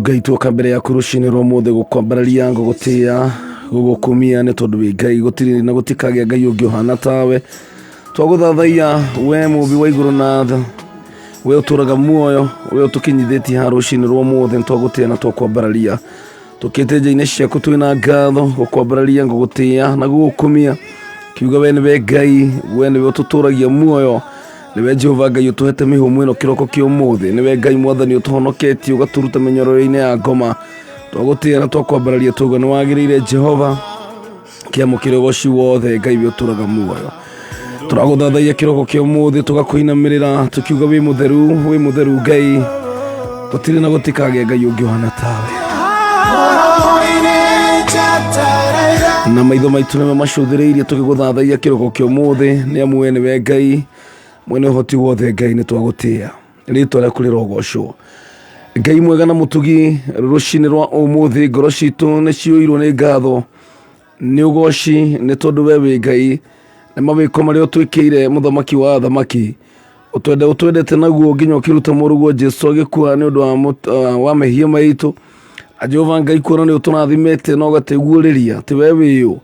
Ngai tuoka mbere yaku rũcinĩ rwa ũmũthĩ gũkwambararia, gũgũtĩa, gũgũkumia nĩ tondũ wĩ Ngai, gũtirĩ na gũtikagĩa Ngai ũngĩ ũhana tawe. Twagũthathaiya we mũmbi wa igũrũ na thĩ, we ũtũraga muoyo, we ũtũkinyithĩtie haha rũcinĩ rwa ũmũthĩ, nĩ twagũtĩa na twakwambararia. Tũkĩte nja-inĩ ciaku twĩna ngatho, gũkwambararia, gũgũtĩa na gũgũkumia, kiuga we nĩwe Ngai, we nĩwe ũtũtũragia muoyo, nĩwe Jehova Ngai ũtũhete mĩhũmũ ĩno kĩroko kĩa ũmũthĩ, nĩwe Ngai Mwathani ũtũhonoketie ũgatũruta mĩnyororo-inĩ ya ngoma. Twagũtĩa na twakwambararia twauga nĩ wagĩrĩire Jehova, kĩamũkĩre ũgoci wothe Ngai we ũtũraga muoyo. Tũragũthathaiya kĩroko kĩa ũmũthĩ, tũgakũinamĩrĩra tũkiuga wĩ mũtheru, wĩ mũtheru Ngai, gũtirĩ na gũtikagĩa Ngai ũngĩ ũhana tawe. Na maitho maitũ nĩmo macũthĩrĩirie tũgĩgũthathaiya kĩroko kĩa ũmũthĩ, nĩ amu we nĩwe Ngai mwene ũhoti wothe. Ngai nĩ twagũtĩa, rĩtwa rĩaku rĩrogocwo. Ngai mwega na mũtugi, rũcinĩ rwa ũmũthĩ ngoro citũ nĩ ciyũirwo nĩ ngatho, nĩ ũgoci, nĩ tondũ we wĩ Ngai, nĩ mawĩko marĩa ũtwĩkĩire mũthamaki wa athamaki. Ũtwende ũtwendete naguo nginya ũkĩruta mũrũguo Jesu agĩkua nĩ ũndũ wa mehia maitũ. Na Jehova Ngai, kuona nĩ ũtũrathimĩte na ũgatũiguĩrĩria atĩ we wĩ ũ,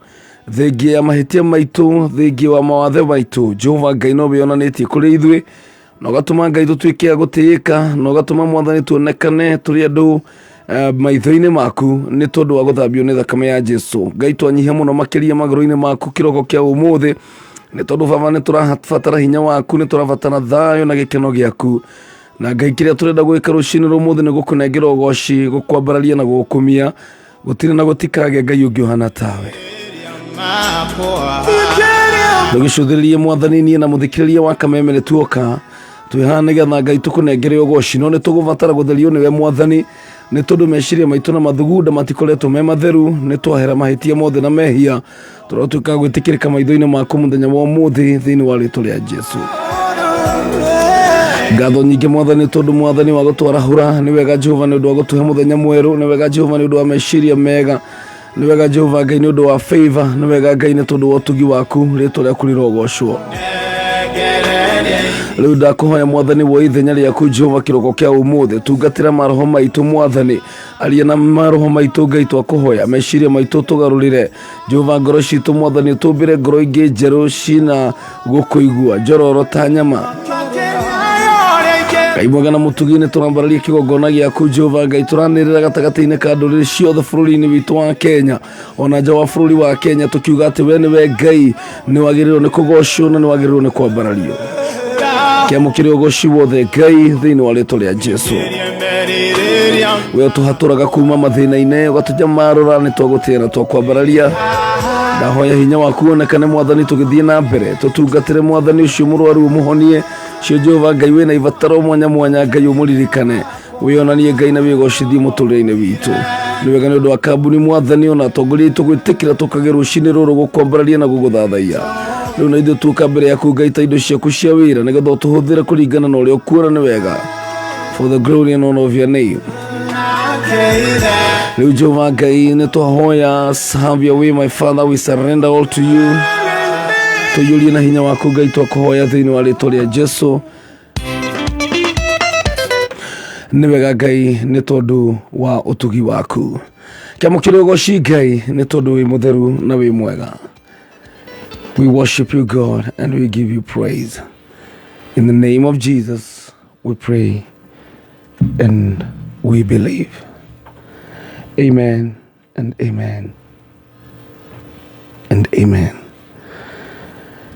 thengia ya mahĩtia maitũ, thengia wa mawathe maitũ, Jehova Ngai no wĩonanĩtie kũrĩ ithuĩ na ũgatũma Ngai tũtuĩke a gũtĩĩka, na ũgatũma Mwathani tuonekane tũrĩ andũ maitho-inĩ maku nĩ tondũ wa gũthambio nĩ thakame ya Jesu. Ngai twanyihia mũno makĩria magũrũ-inĩ maku kĩroko kĩa ũmũthĩ, nĩ tondũ Baba nĩ tũrabatara hinya waku, nĩ tũrabatara thayũ na gĩkeno gĩaku. Na Ngai kĩrĩa tũrenda gwĩka rũcinĩ rwa ũmũthĩ nĩ gũkũnengera ũgoci, gũkwambararia na gũgũkumia. Gũtirĩ na gũtikagĩa Ngai ũngĩ ũhana tawe. Ndũgĩcũthĩrĩrie Mwathani, niĩ na mũthikĩrĩria wa kameme nĩ tuoka twĩ haha nĩgetha Ngai tũkũnengere ũgoci, no nĩ tũgũbatara gũtherio nĩwe Mwathani, nĩ tondũ meciria maitũ na mathugunda matikoretwo me matheru. Nĩ twahera mahĩtia mothe na mehia, tũrotuĩka gwĩtĩkĩrĩka maitho-inĩ maku mũthenya wa ũmũthĩ thĩinĩ wa rĩtwa rĩa Jesu. Ngatho nyingĩ Mwathani, tondũ Mwathani wa gũtwarahũra. Nĩ wega Jehova nĩ ũndũ wa gũtũhe mũthenya mwerũ, nĩ wega Jehova nĩ ũndũ wa meciria mega, nĩ wega Jehova Ngai nĩ ũndũ wa favor, nĩ wega Ngai nĩ tondũ wa ũtugi waku, rĩtwa rĩaku rĩrogocwo. Rĩu ndakũhoya Mwathani woe ithenya rĩaku Jehova kĩroko kĩa ũmũthĩ, tungatĩra maroho maitũ Mwathani, aria na maroho maitũ Ngai, twakũhoya meciria maitũ tũgarũrĩre Jehova, ngoro citũ Mwathani ũtũmbĩre ngoro ingĩ njerũ cina gũkũigua njororo ta nyama. Ngai mwega na mũtugi, nĩ tũrambararia kĩgongona gĩaku Jehova Ngai, tũranĩrĩra gatagatĩ-inĩ ka ndũrĩrĩ ciothe bũrũri-inĩ witũ wa Kenya ona nja wa bũrũri wa Kenya, tũkiuga atĩ we nĩwe Ngai, nĩ wagĩrĩirwo nĩ kũgocwo na nĩ wagĩrĩirwo nĩ kwambarario. Kĩamũkĩre ũgoci wothe Ngai thĩinĩ wa rĩtwa rĩa Jesu. We ũtũhatũraga kuma mathĩna-inĩ, ũgatũnyamarũra, nĩ twagũtĩa na twakwambararia. Ndahoya hinya waku wonekane Mwathani, tũgĩthiĩ na mbere tũtungatĩre Mwathani ũcio mũrwaru ũmũhonie, ũcio Jehova Ngai wĩna ibataro mwanya mwanya, Ngai ũmũririkane, wĩonanie Ngai na wĩgocithie mũtũrĩre-inĩ witũ. Nĩ wega nĩ ũndũ wa kambuni Mwathani ona atongoria aitũ gwĩtĩkĩra tũkage rũcinĩ rũrũ gũkwambararia na gũgũthathaiya. Rĩu na ithuĩ tuoka mbere yaku Ngai ta indo ciaku cia wĩra, nĩgetha ũtũhũthĩre kũringana na ũrĩa ũkuona nĩ wega, for the glory and honor of your name. Rĩu Jehova Ngai nĩ twahoya, have your way my father, we surrender all to you. Tũiyũrie na hinya waku Ngai, twakũhoya thĩinĩ wa rĩtwa rĩa Jesu. Nĩ wega Ngai nĩ tondũ wa ũtugi waku. Kĩamũkĩre ũgoci Ngai nĩ tondũ wĩ mũtheru na wĩ mwega. We worship you God and we give you praise. In the name of Jesus we pray and we believe. Amen and amen and amen.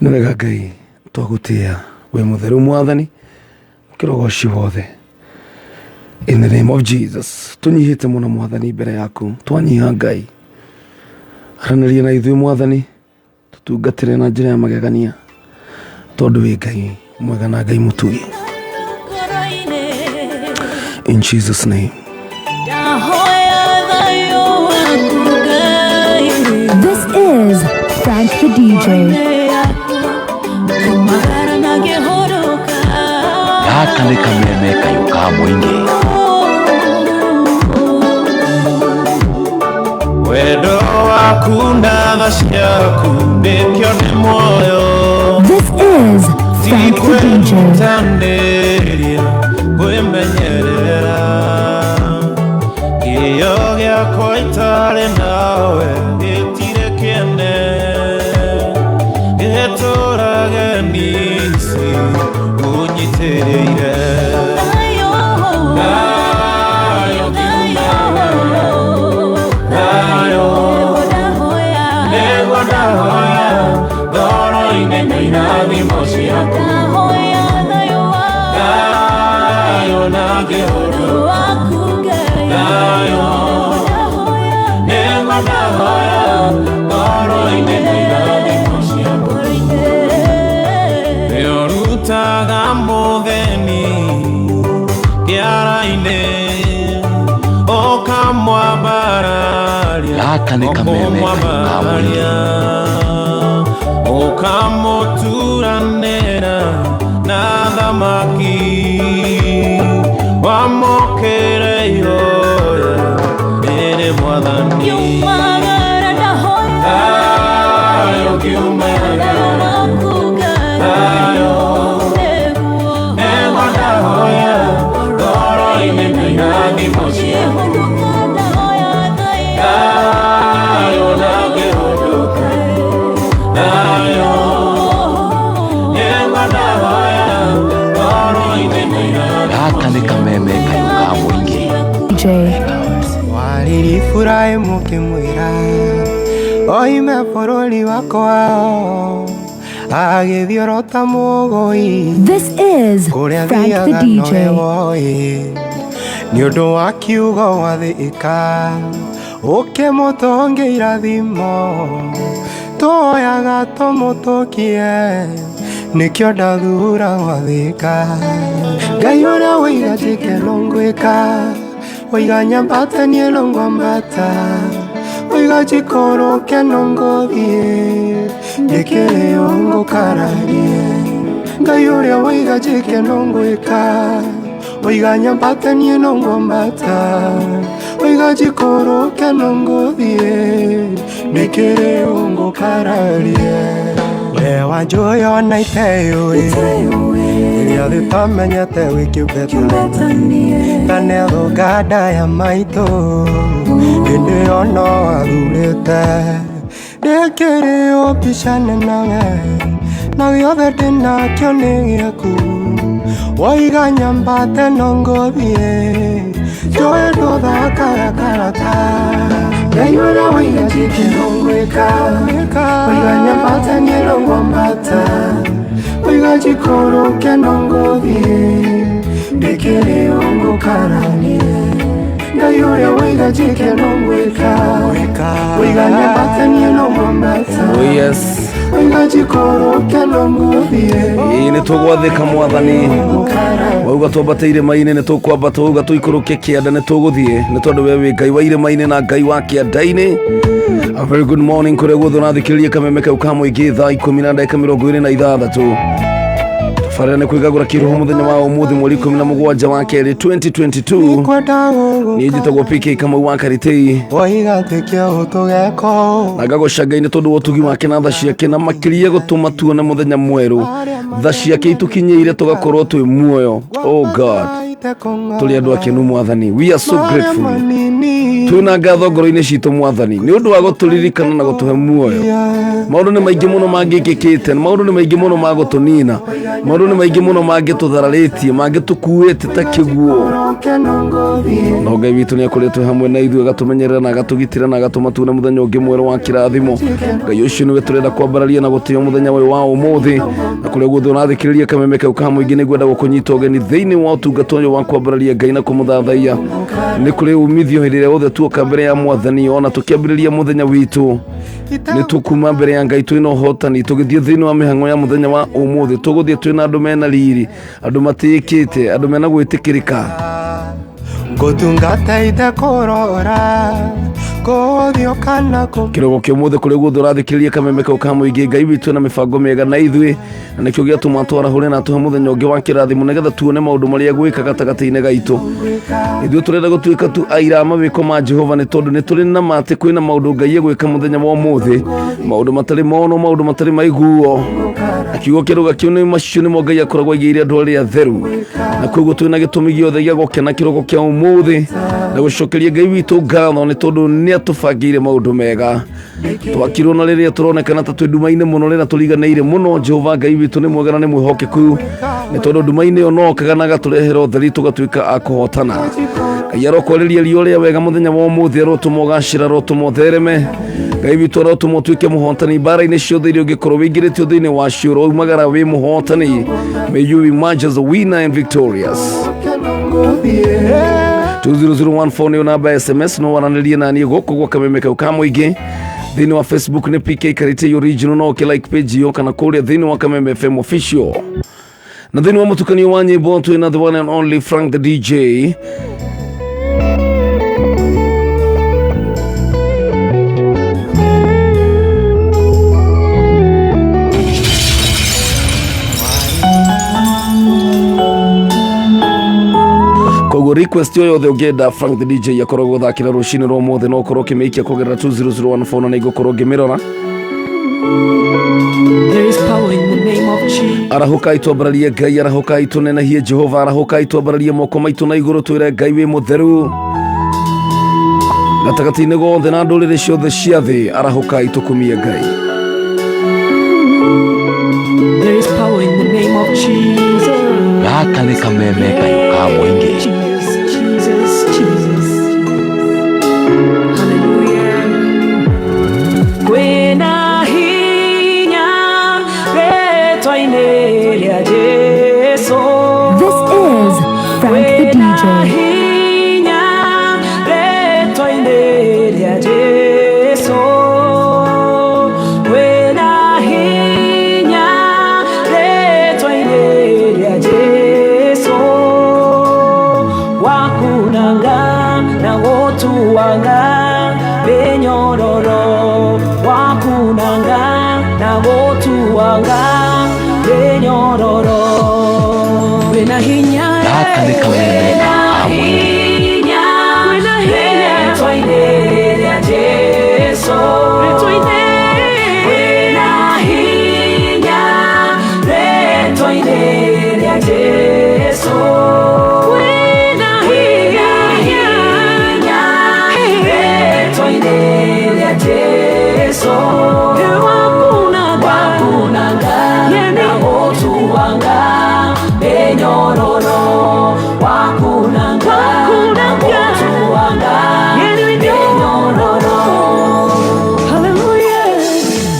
Nĩ wega Ngai, twagũtĩa, wĩ mũtheru Mwathani, kĩrogoci wothe. In the name of Jesus, tũnyihĩte mũno Mwathani mbere yaku, twanyiha Ngai, aranĩria na ithuĩ Mwathani, tũtungatĩre na njĩra ya magegania, tondũ wĩ Ngai mwega na Ngai mũtugi. In Jesus name. This is Frank the DJ. Gaka nĩ kameme kayũ ka mũingĩ. Wendo waku na tha ciaku nĩkĩo nĩ muoyo. This is Frank the DJ. Tikwĩrutanĩria kwĩmenyerera. ũnjitĩrĩire. Thayũ ngiumagara, thayũ nĩguo ndahoya ngoro-inĩ na irathimo ciaku. Thayũ na ngĩhũndũka, thayũ nĩguo ndahoya ngoro-inĩ na irathimo ciaku. Nĩũrutaga mũtheni kĩara-inĩ ũkamwambararia, Gaka nĩ kameme kayũ ka mũingĩ. ũkamwambararia, ũkamũturanĩra na thamaki, wamũkĩre ihoya rĩrĩ Mwathani. Thayũ ngiumagara, thayũ nĩguo ndahoya ngoro-inĩ na irathimo ciaku. Thayũ na ngĩhũndũka, thayũ nĩguo ndahoya ngoro-inĩ na irathimo. Gaka nĩ kameme kayũ ka mũingĩ. DJ. Walilifurahi mukimwira oime bũrũri wakwa agĩthiorota mũgũi This is kũrĩa Frank the thiaga DJ. nowe woĩ nĩ ũndũ wa kiugo wathĩka ũkĩmũtũnge irathimo tuoyaga tũmũtũkie nĩkĩo ndathura gwathĩka. Ngai ũrĩa wĩiga njĩke no ngwĩka, wĩiga nyambate niĩ no ngwambata, wĩiga njikũrũke no ngũthiĩ, ndĩkĩrĩ ũngũkararie. Ngai ũrĩa wĩiga njĩke no ngwĩka, wĩiga nyambate niĩ no ngwambata, wĩiga njikũrũke no ngũthiĩ, ndĩkĩrĩ ũngũkararie. We wanjũĩ ona iteyũĩ, ĩrĩa thĩ tamenyete wĩ kĩũmbeta na nĩathũka nda ya maitũ, hĩndĩ ĩyo no athurĩte ndĩkĩrĩ ũmbicane nawe, na gĩothe ndĩnakĩo nĩ gĩaku. Waiga nyambate no ngũthiĩ, njũĩ ndũthakaga karata. Ngai ũrĩa waiga njĩke no ngwĩka, waiga nyambate niĩ no ngwambata, waiga njikũrũke no ngũthiĩ, ndĩkĩrĩ ũngũkaranie. Ngai ũrĩa waiga njĩke no ngwĩka, waiga nyambate niĩ no ngwambata, Oh yes. waiga njikũrũke no ngũthiĩ. Ĩĩ nĩ tũgwathĩka Mwathani. Wauga twambate irĩma-inĩ nĩ tũkwambata, wauga tũikũrũke kĩanda nĩ tũgũthiĩ, nĩ tondũ we wĩ Ngai wa irĩma-inĩ na Ngai wa kĩanda-inĩ. A very good morning kũrĩa guothe ũrathikĩrĩria kameme kau ka mũingĩ thaa 10:26. Tabarĩra nĩ kwĩgagũra kĩroho mũthenya wa ũmũthĩ mweri 17 wa kerĩ 2022. Kwenda Niĩ njĩtagwo PK Kamau wa Karitei waiga twĩke ũtũgeko na ngagoca Ngai nĩ tondũ wa ũtugi wake na tha ciake, na makĩria gũtũma tuone mũthenya mwerũ. Tha ciake itũkinyĩire tũgakorwo twĩ muoyo. Oh God, tũrĩ andũ akenu Mwathani, we are so grateful. Twĩna ngatho ngoro-inĩ citũ Mwathani nĩ ũndũ wa gũtũririkana na gũtũhe muoyo. Maũndũ nĩ maingĩ mũno mangĩkĩkĩte, maũndũ nĩ maingĩ mũno magũtũnina, maũndũ nĩ maingĩ mũno mangĩtũthararĩtie, mangĩtũkuĩte ta kĩguo, no Ngai witũ nĩ akoretwo hamwe na ithuĩ, agatũmenyerera na agatũgitĩra na agatũma tuone mũthenya ũngĩ mwerũ wa kĩrathimo. Ngai ũcio nĩwe tũrenda kwambararia na gũtĩo mũthenya ũyũ wa ũmũthĩ, na kũrĩa guothe ũrathikĩrĩria kameme kau ka mũingĩ nĩ ngwenda gũkũnyita ũgeni thĩinĩ wa ũtungata ũyũ wa kwambararia Ngai na kũmũthathaiya. Nĩ kũrĩ umithio hĩndĩ ĩrĩa yothe tuoka mbere ya Mwathani, ona tũkĩambĩrĩria mũthenya witũ nĩ tũkuma mbere ya Ngai twĩna ũhotani, tũgĩthiĩ thĩinĩ wa mĩhang'o ya mũthenya wa ũmũthĩ, tũgũthiĩ twĩna andũ mena riri, andũ matĩĩkĩte, andũ mena gwĩtĩkĩrĩka. Ngũtungata itekũrora kũthiũ kana kũ Kĩrogo kĩa ũmũthĩ kũrĩa guothe ũrathikĩrĩria kameme kau ka mũingĩ, Ngai witũ na mĩbango mĩega na ithuĩ, na nĩkĩo gĩatũma twarahũre na atũhe mũthenya ũngĩ wa kĩrathimo, nĩgetha tuone maũndũ marĩa gwĩka gatagatĩ-inĩ gaitũ. Ithuĩ tũrenda gũtuĩka tu aira a mawĩko ma Jehova, nĩ tondũ nĩ tũrĩ na ma atĩ kwĩna maũndũ Ngai egwĩka mũthenya wa ũmũthĩ, maũndũ matarĩ mono, maũndũ matarĩ maiguo, na kiugo kĩrauga kĩu nĩ macio nĩmo Ngai akoragwo aigĩire andũ arĩa atheru, na koguo twĩna gĩtũmi gĩothe gĩa gũkena kĩroko kĩa ũmũthĩ na gũcokeria Ngai witũ ngatho nĩ tondũ nĩ Ngai nĩ atũbangĩire maũndũ mega. Twakirwo na rĩrĩa tũronekana ta twĩ nduma-inĩ mũno, rĩrĩa tũriganĩire mũno. Jehova Ngai witũ nĩ mwega na nĩ mwĩhokeku, nĩ tondũ nduma-inĩ ĩyo no okaga na agatũrehera ũtheri, tũgatuĩka a kũhotana. Ngai arokwarĩria riũa rĩa wega mũthenya wa ũmũthĩ, arotũma ũgacĩra, arotũma ũthereme. Ngai witũ arotũma ũtuĩke mũhotani mbara-inĩ ciothe iria ũngĩkorwo wĩingĩrĩtio thĩinĩ wacio, ũroumagara wĩ mũhotani. May you emerge as a winner and victorious. 20014 nĩyo namba ya SMS, no waranĩrie na niĩ gũkũ gwa Kameme kau ka mũingĩ. Thĩinĩ wa Facebook nĩ PK Karitei Original, no ũkĩ like page ĩyo, kana kũrĩa thĩinĩ wa Kameme FM Official. Na thĩinĩ wa mũtukanio wa nyĩmbo twĩna the one and only Frank the DJ. Koguo request yo yothe ũngĩenda Frank the DJ akorwo gũthakĩra rũcinĩ rwa ũmũthĩ, no ũkorwo ũkĩmĩikia kũgerera 20014 na nĩngũkorwo ngĩmĩrora. There is power in the name of Jesus. Arahũkai twambararie Ngai, arahũkai tũnenehie Jehova, arahũkai twambararie moko maitũ na igũrũ, twĩre Ngai wĩ mũtheru gatagatĩ-inĩ gothe na ndũrĩrĩ ciothe cia thĩ. Arahũkai tũkumie Ngai. There is power in the name of Jesus. Gaka nĩ kameme kayũ ka mũingĩ. Jesus, Jesus, Jesus. Hallelujah. Kwĩna hinya rĩtwa-inĩ rĩa Jesu. This is Frank the Kwĩna DJ. hinya rĩtwa-inĩ rĩa Jesu. Kwĩna hinya rĩtwa-inĩ rĩa Jesu. Wakunanga na gũtuanga mĩnyororo, wakunanga na gũtuanga mĩnyororo. Kwĩna hinya. Gaka nĩ kameme ka mũingĩ. Hinya rĩtwa-inĩ rĩa Jesu. Kwĩna hinya rĩtwa-inĩ rĩa Jesu. Kwĩna hinya rĩtwa-inĩ rĩa Jesu. Wakunanga na gũtuanga mĩnyororo, wakunanga na gũtuanga mĩnyororo. Hallelujah.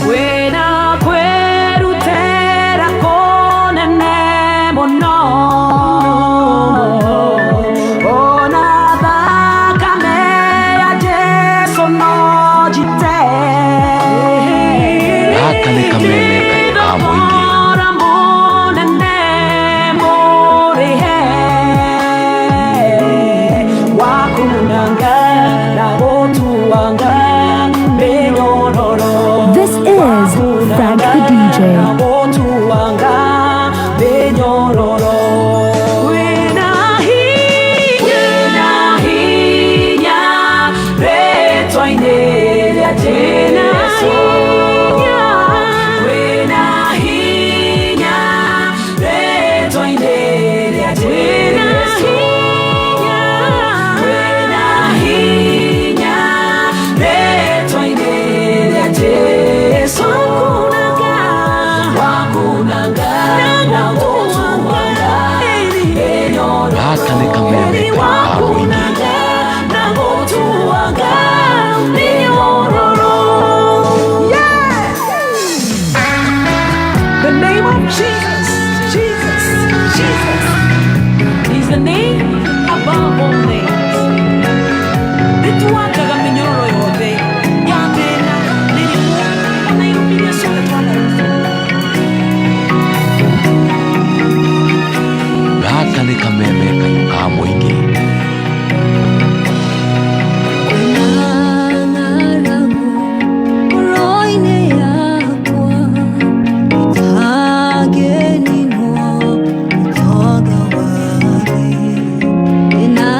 Kwĩna kwĩrutĩra kũnene mũno, ona thakame ya Jesu no njite. Gaka nĩ kameme kayũ ka mũingĩ. Thogora mũnene mũrĩhe, wakunanga na gũtuanga mĩnyororo. This is Frank the DJ. Na gũtuanga mĩnyororo. Kwĩna hinya rĩtwa-inĩ rĩa Jesu. Kwĩna hinya rĩtwa-inĩ rĩa Jesu. Kwĩna hinya rĩtwa-inĩ rĩa Jesu. Wakunanga na gũtuanga mĩnyororo. Gaka nĩ kameme kayũ ka mũingĩ. Wakunanga na gũtuanga mĩnyororo. The name of Jesus, Jesus, Jesus is the name above all names. Rĩtuangaga mĩnyororo yothe ya thĩna, mĩrimũ, ona irumi iria ciothe twanacio. Gaka nĩ kameme kayũ ka mũingĩ. Kwĩna ng'aragu ngoro-inĩ yakwa itangĩninwo, ũtonga wa thĩ. Ndĩna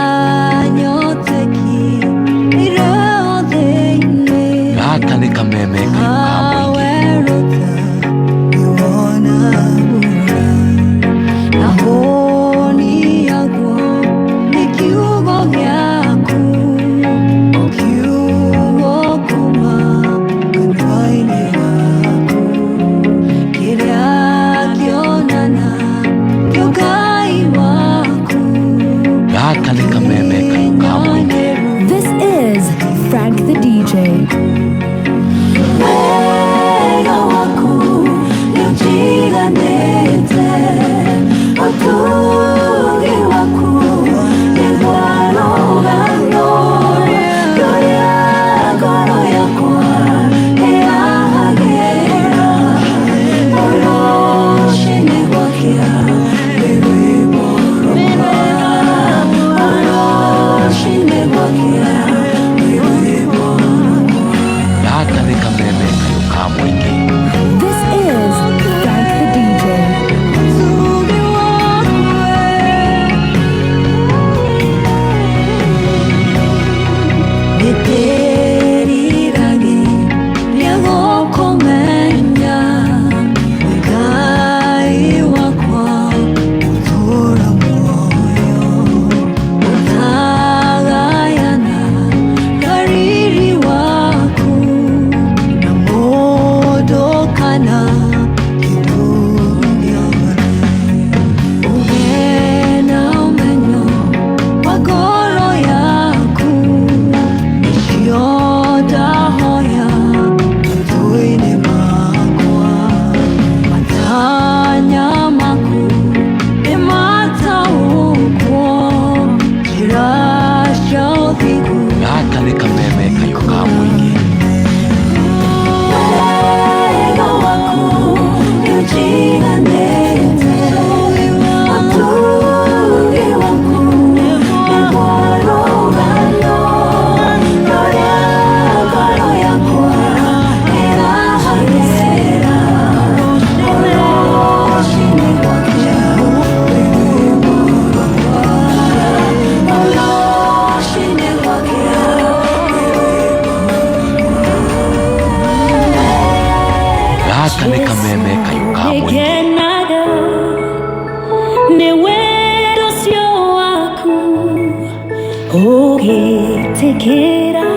Ndetĩkĩra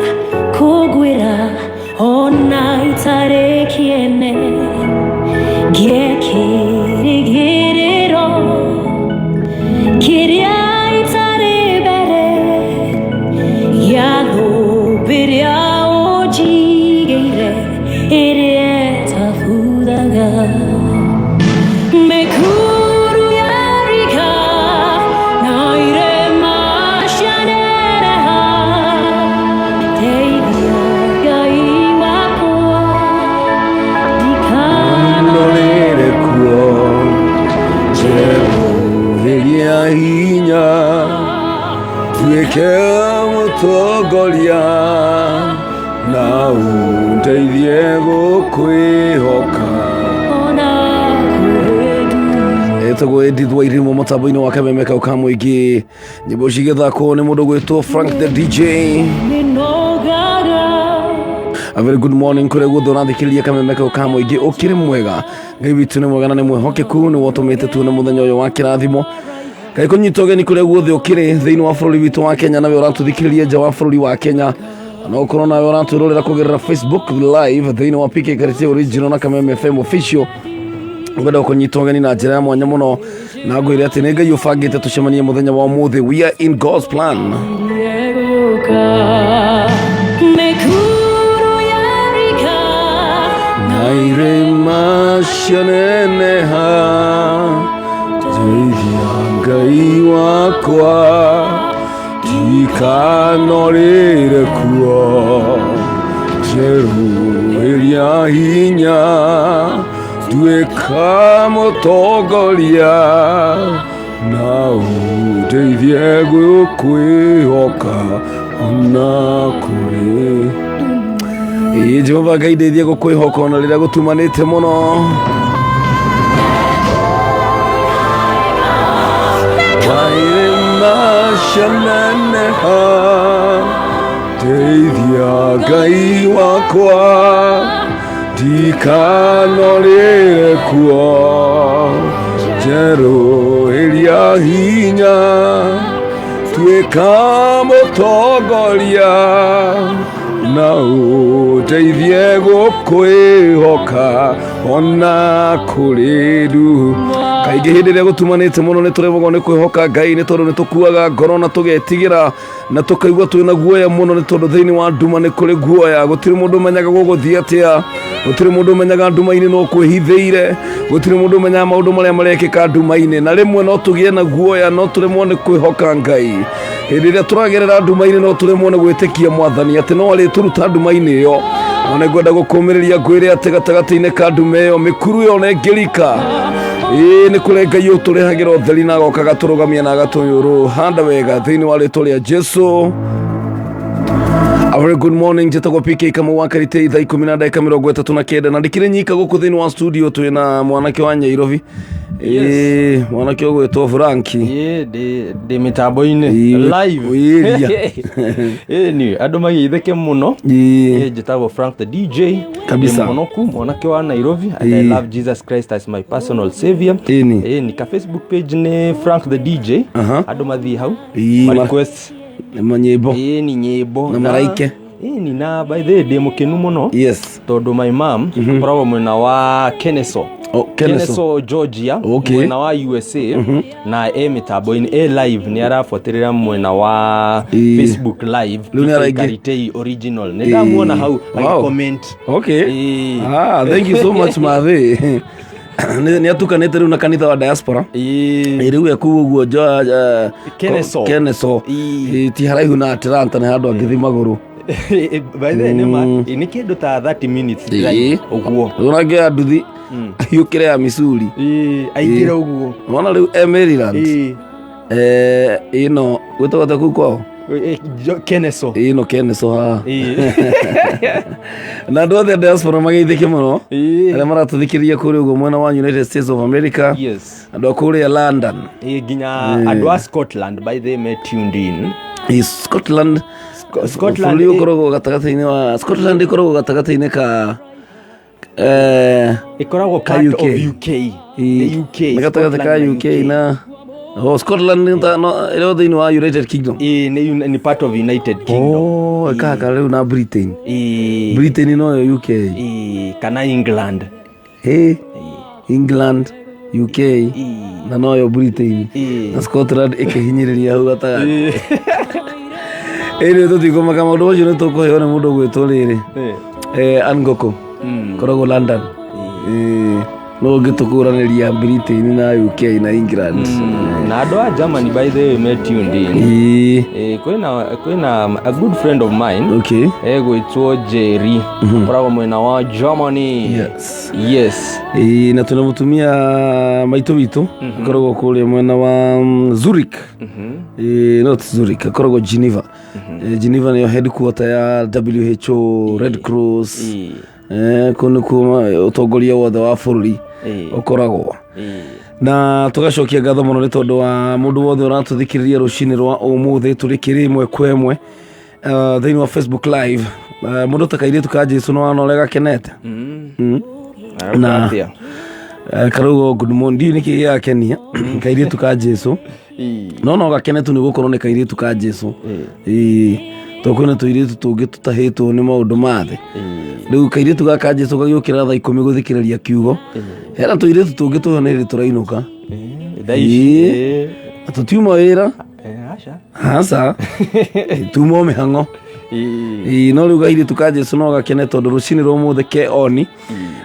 kũgwĩra ona itarĩ kĩene ngĩkĩrĩgĩrĩro kĩrĩa itarĩ mbere gĩa thũmbĩ ĩrĩa ũnjigĩire ĩrĩa ĩtabuthaga. Mĩkuru yarika na irĩma cianeneha, ndeithia Ngai wakwa Ndorere kuo njerũhĩria hinya tuĩke mũtongoria na ũndeithie gũkwĩhoka. Ona kũrĩ Etagwo Edith Wairimu mũtambo-inĩ wa Kameme kau ka mũingĩ, nyĩmbo cigĩthakwo nĩ mũndũ gwĩtwo Frank the DJ. Nĩnogaga. A very good morning kũrĩa guothe ũrathikĩrĩria Kameme kau ka mũingĩ, ũkĩrĩ mwega. Ngai witũ nĩ mwega na nĩ mwĩhokeku, nĩ wotũmĩte tuone mũthenya ũyũ wa kĩrathimo. Ngai kũnyita ũgeni kũrĩa guothe ũkĩrĩ thĩinĩ wa bũrũri witũ wa Kenya, nawe ũratũthikĩrĩria nja wa bũrũri wa Kenya, no ũkorwo nawe ũratwĩrorera kũgerera Facebook Live thĩinĩ wa PK Karate Original na Kameme FM Official. Ngwenda gũkũnyita ũgeni na njĩra ya mwanya mũno na ngwĩre atĩ nĩ Ngai ũbangĩte tũcemanie mũthenya wa ũmũthĩ. We are in God's plan. Egũka mĩkuru yarika na irĩma cianeneha, ndeithia Ngai wakwa ndikanorĩre kuo, njerũhĩria hinya nduĩka mũtongoria na ũndeithie gũkwĩhoka ona kũrĩ. Ĩĩ Jehova Ngai, ndeithie gũkwĩhoka ona rĩrĩa gũtumanĩte mũno. Wairĩma cianeneha, ndeithia Ngai wakwa ndikanorĩre kuo, njerũhĩria hinya tuĩka mũtongoria na ũndeithie gũkwĩhoka ona kũrĩ ndu. Kaingĩ hĩndĩ ĩrĩa gũtumanĩte mũno nĩ tũremagwo nĩ kwĩhoka Ngai, nĩ tondũ nĩ tũkuaga ngoro na tũgetigĩra na tũkaigua twĩna guoya mũno, nĩ tondũ thĩinĩ wa nduma nĩ kũrĩ guoya. Gũtirĩ mũndũ ũmenyaga gũgũthiĩ atĩa, gũtirĩ mũndũ ũmenyaga nduma-inĩ no kwĩhithĩire, gũtirĩ mũndũ ũmenyaga maũndũ marĩa marekĩka nduma-inĩ, na rĩmwe no tũgĩe na guoya, no tũremwo nĩ kwĩhoka Ngai hĩndĩ ĩrĩa tũragerera nduma-inĩ, no tũremwo nĩ gwĩtĩkia Mwathani atĩ no arĩtũruta nduma-inĩ ĩyo. No nĩ ngwenda gũkũmĩrĩria ngwĩre atĩ gatagatĩ-inĩ ka nduma ĩyo, mĩkuru ĩyo na ĩngĩrika, ĩĩ nĩ kũrĩ Ngai ũtũrehagĩra ũtheri na agoka agatũrũgamia na agatũhanda wega thĩinĩ wa rĩtwa rĩa Jesu. A very good morning, njĩtagwo PK Kamau wa Karite, thaa 10:39, na ndikĩrĩ nyika gũkũ thĩinĩ wa studio, twĩna mwanake wa Nyairobi. Ĩĩ, mwanake ũgwĩtwo Franki. Ĩĩ, ndĩ mĩtambo-inĩ live. Wĩria. Ĩĩ ni andũ mageithĩke mũno. Ĩĩ. Ĩĩ, njĩtagwo Frank the DJ. Kabisa. Ndĩ mũhonoku, mwanake wa Nairobi, and I Ĩĩ. love Jesus Christ as my personal savior. Ĩni. Ĩĩ ni ka Facebook page nĩ Frank the DJ. Aha. Andũ mathiĩ hau. Ĩĩ, Ma request. Nĩ manyĩmbo. Ĩĩ ni nyĩmbo. Na maraike. Ĩĩ ni na by the way ndĩ mũkenu mũno. Yes. Tondũ my mom akoragwo mwena wa Kennesaw. Oh, Kennesaw. Kennesaw, Georgia. Okay. Mwena wa USA, na e mĩtambo-inĩ e live, nĩ arabuatĩrĩra mwena wa Ĩĩ. Facebook Live. Rĩu nĩ araingĩ- Karitei Original, nĩ ndamuona hau Wow. agĩcomment. Okay. Ĩĩ. Ah, thank you so much, Mathe. Nĩ atukanĩte rĩu na kanitha wa diaspora. Ĩĩ. Ĩ, rĩu ekuu ũguo Kennesaw. Kennesaw. Ĩĩ. Ĩ, ti haraihu na Atlanta, nĩ handũ angĩthiĩ magũrũ. By the way, nĩ ma nĩ kĩndũ ta 30 minutes drive ũguo. Rĩu nangĩoya nduthi ahiũkĩre ya Missouri. Ĩĩ, aingĩre ũguo. Wona rĩu e Maryland. Ĩĩ. Eh, ĩno gwĩtagwo atĩa kũu kwao? Ĩ, Kennesaw. Ĩno Kennesaw haha. Ĩĩ. Na andũ othe a diaspora mageithĩke mũno Ĩĩ. arĩa maratũthikĩrĩria kũrĩa ũguo mwena wa United States of America. Yes. Andũ a kũrĩa London. Ĩĩ, nginya andũ a Scotland by the way me tuned in. Ĩ, Scotland. Scotland, bũrũri ĩ- ũkoragwo gatagatĩ-inĩ wa Scotland, ĩkoragwo gatagatĩ-inĩ ka Ĩkoragwo ka part UK. of UK. Ĩ, The UK. nĩ gatagatĩ ka Scotland na UK na Oh, Scotland nĩ ta- no, ĩrĩ o thĩinĩ wa United Kingdom. Ĩĩ, nĩ part of United Kingdom. Oh, ĩkahaka rĩu na Britain. Ĩĩ, Britain noyo UK. ĩĩ, kana England. Hey, England, UK na noyo Britain. Na Scotland ĩkĩhinyĩrĩria hau gatagatĩ. Ĩrĩ tũtikũmaka maũndũ macio nĩ tũkũheo nĩ mũndũ ũgwĩtwo rĩrĩ. Eh, Angoko. Koragwo London. Eh, no ũngĩtũkũranĩria Britain na UK na England. Na andũ a Germany, by the way, me tuned in. Ĩĩ. Ĩĩ, kwĩna a good friend of mine Okay. egwĩtwo Jerry, koragwo mwena wa Germany. Yes. Yes. Ĩĩ, na twĩna mũtumia maitũ witũ akoragwo kũrĩa mwena wa Zurich. Ĩĩ, not Zurich, akoragwo Geneva. Eh, Geneva nĩyo headquarter ya WHO, Red Cross. Ĩĩ. Eh, kũu nĩkuo ũtongoria wothe wa bũrũri Ĩĩ. ũkoragwo. Ĩĩ. Na tũgacokia ngatho mũno nĩ tondũ wa mũndũ wothe ũratũthikĩrĩria rũcinĩ rwa ũmũthĩ tũrĩ kĩrĩ ĩmwe kwa ĩmwe thĩinĩ wa Facebook live. Mũndũ ta kairĩtu ka Jesu nĩ wana ũrĩa gakenete. Arauga atĩa? Karauga good morning, ndiũĩ nĩkĩ gĩgakenia kairĩtu ka Jesu. Ĩĩ. No gakene tu nĩ gũkorwo nĩ kairĩtu ka Jesu. Ĩĩ, tondũ kwĩna tũirĩtu tũngĩ tũtahĩtwo nĩ maũndũ ma thĩ. Rĩu kairĩtu gaka Jesu gagĩũkĩra thaa 10 gũthikĩrĩria kiugo, hena tũirĩtu tũngĩ tũyo nĩ hĩndĩ tũrainũka. Thaa ici. Ĩĩ. Na tũtiuma wĩra. Ĩĩ, aca. Aca, tuma o mĩhang'o. Ĩĩ. Ĩĩ, no rĩu kairĩtu ka Jesu no gakene tondũ rũcinĩ rwa ũmũthĩ ke oni.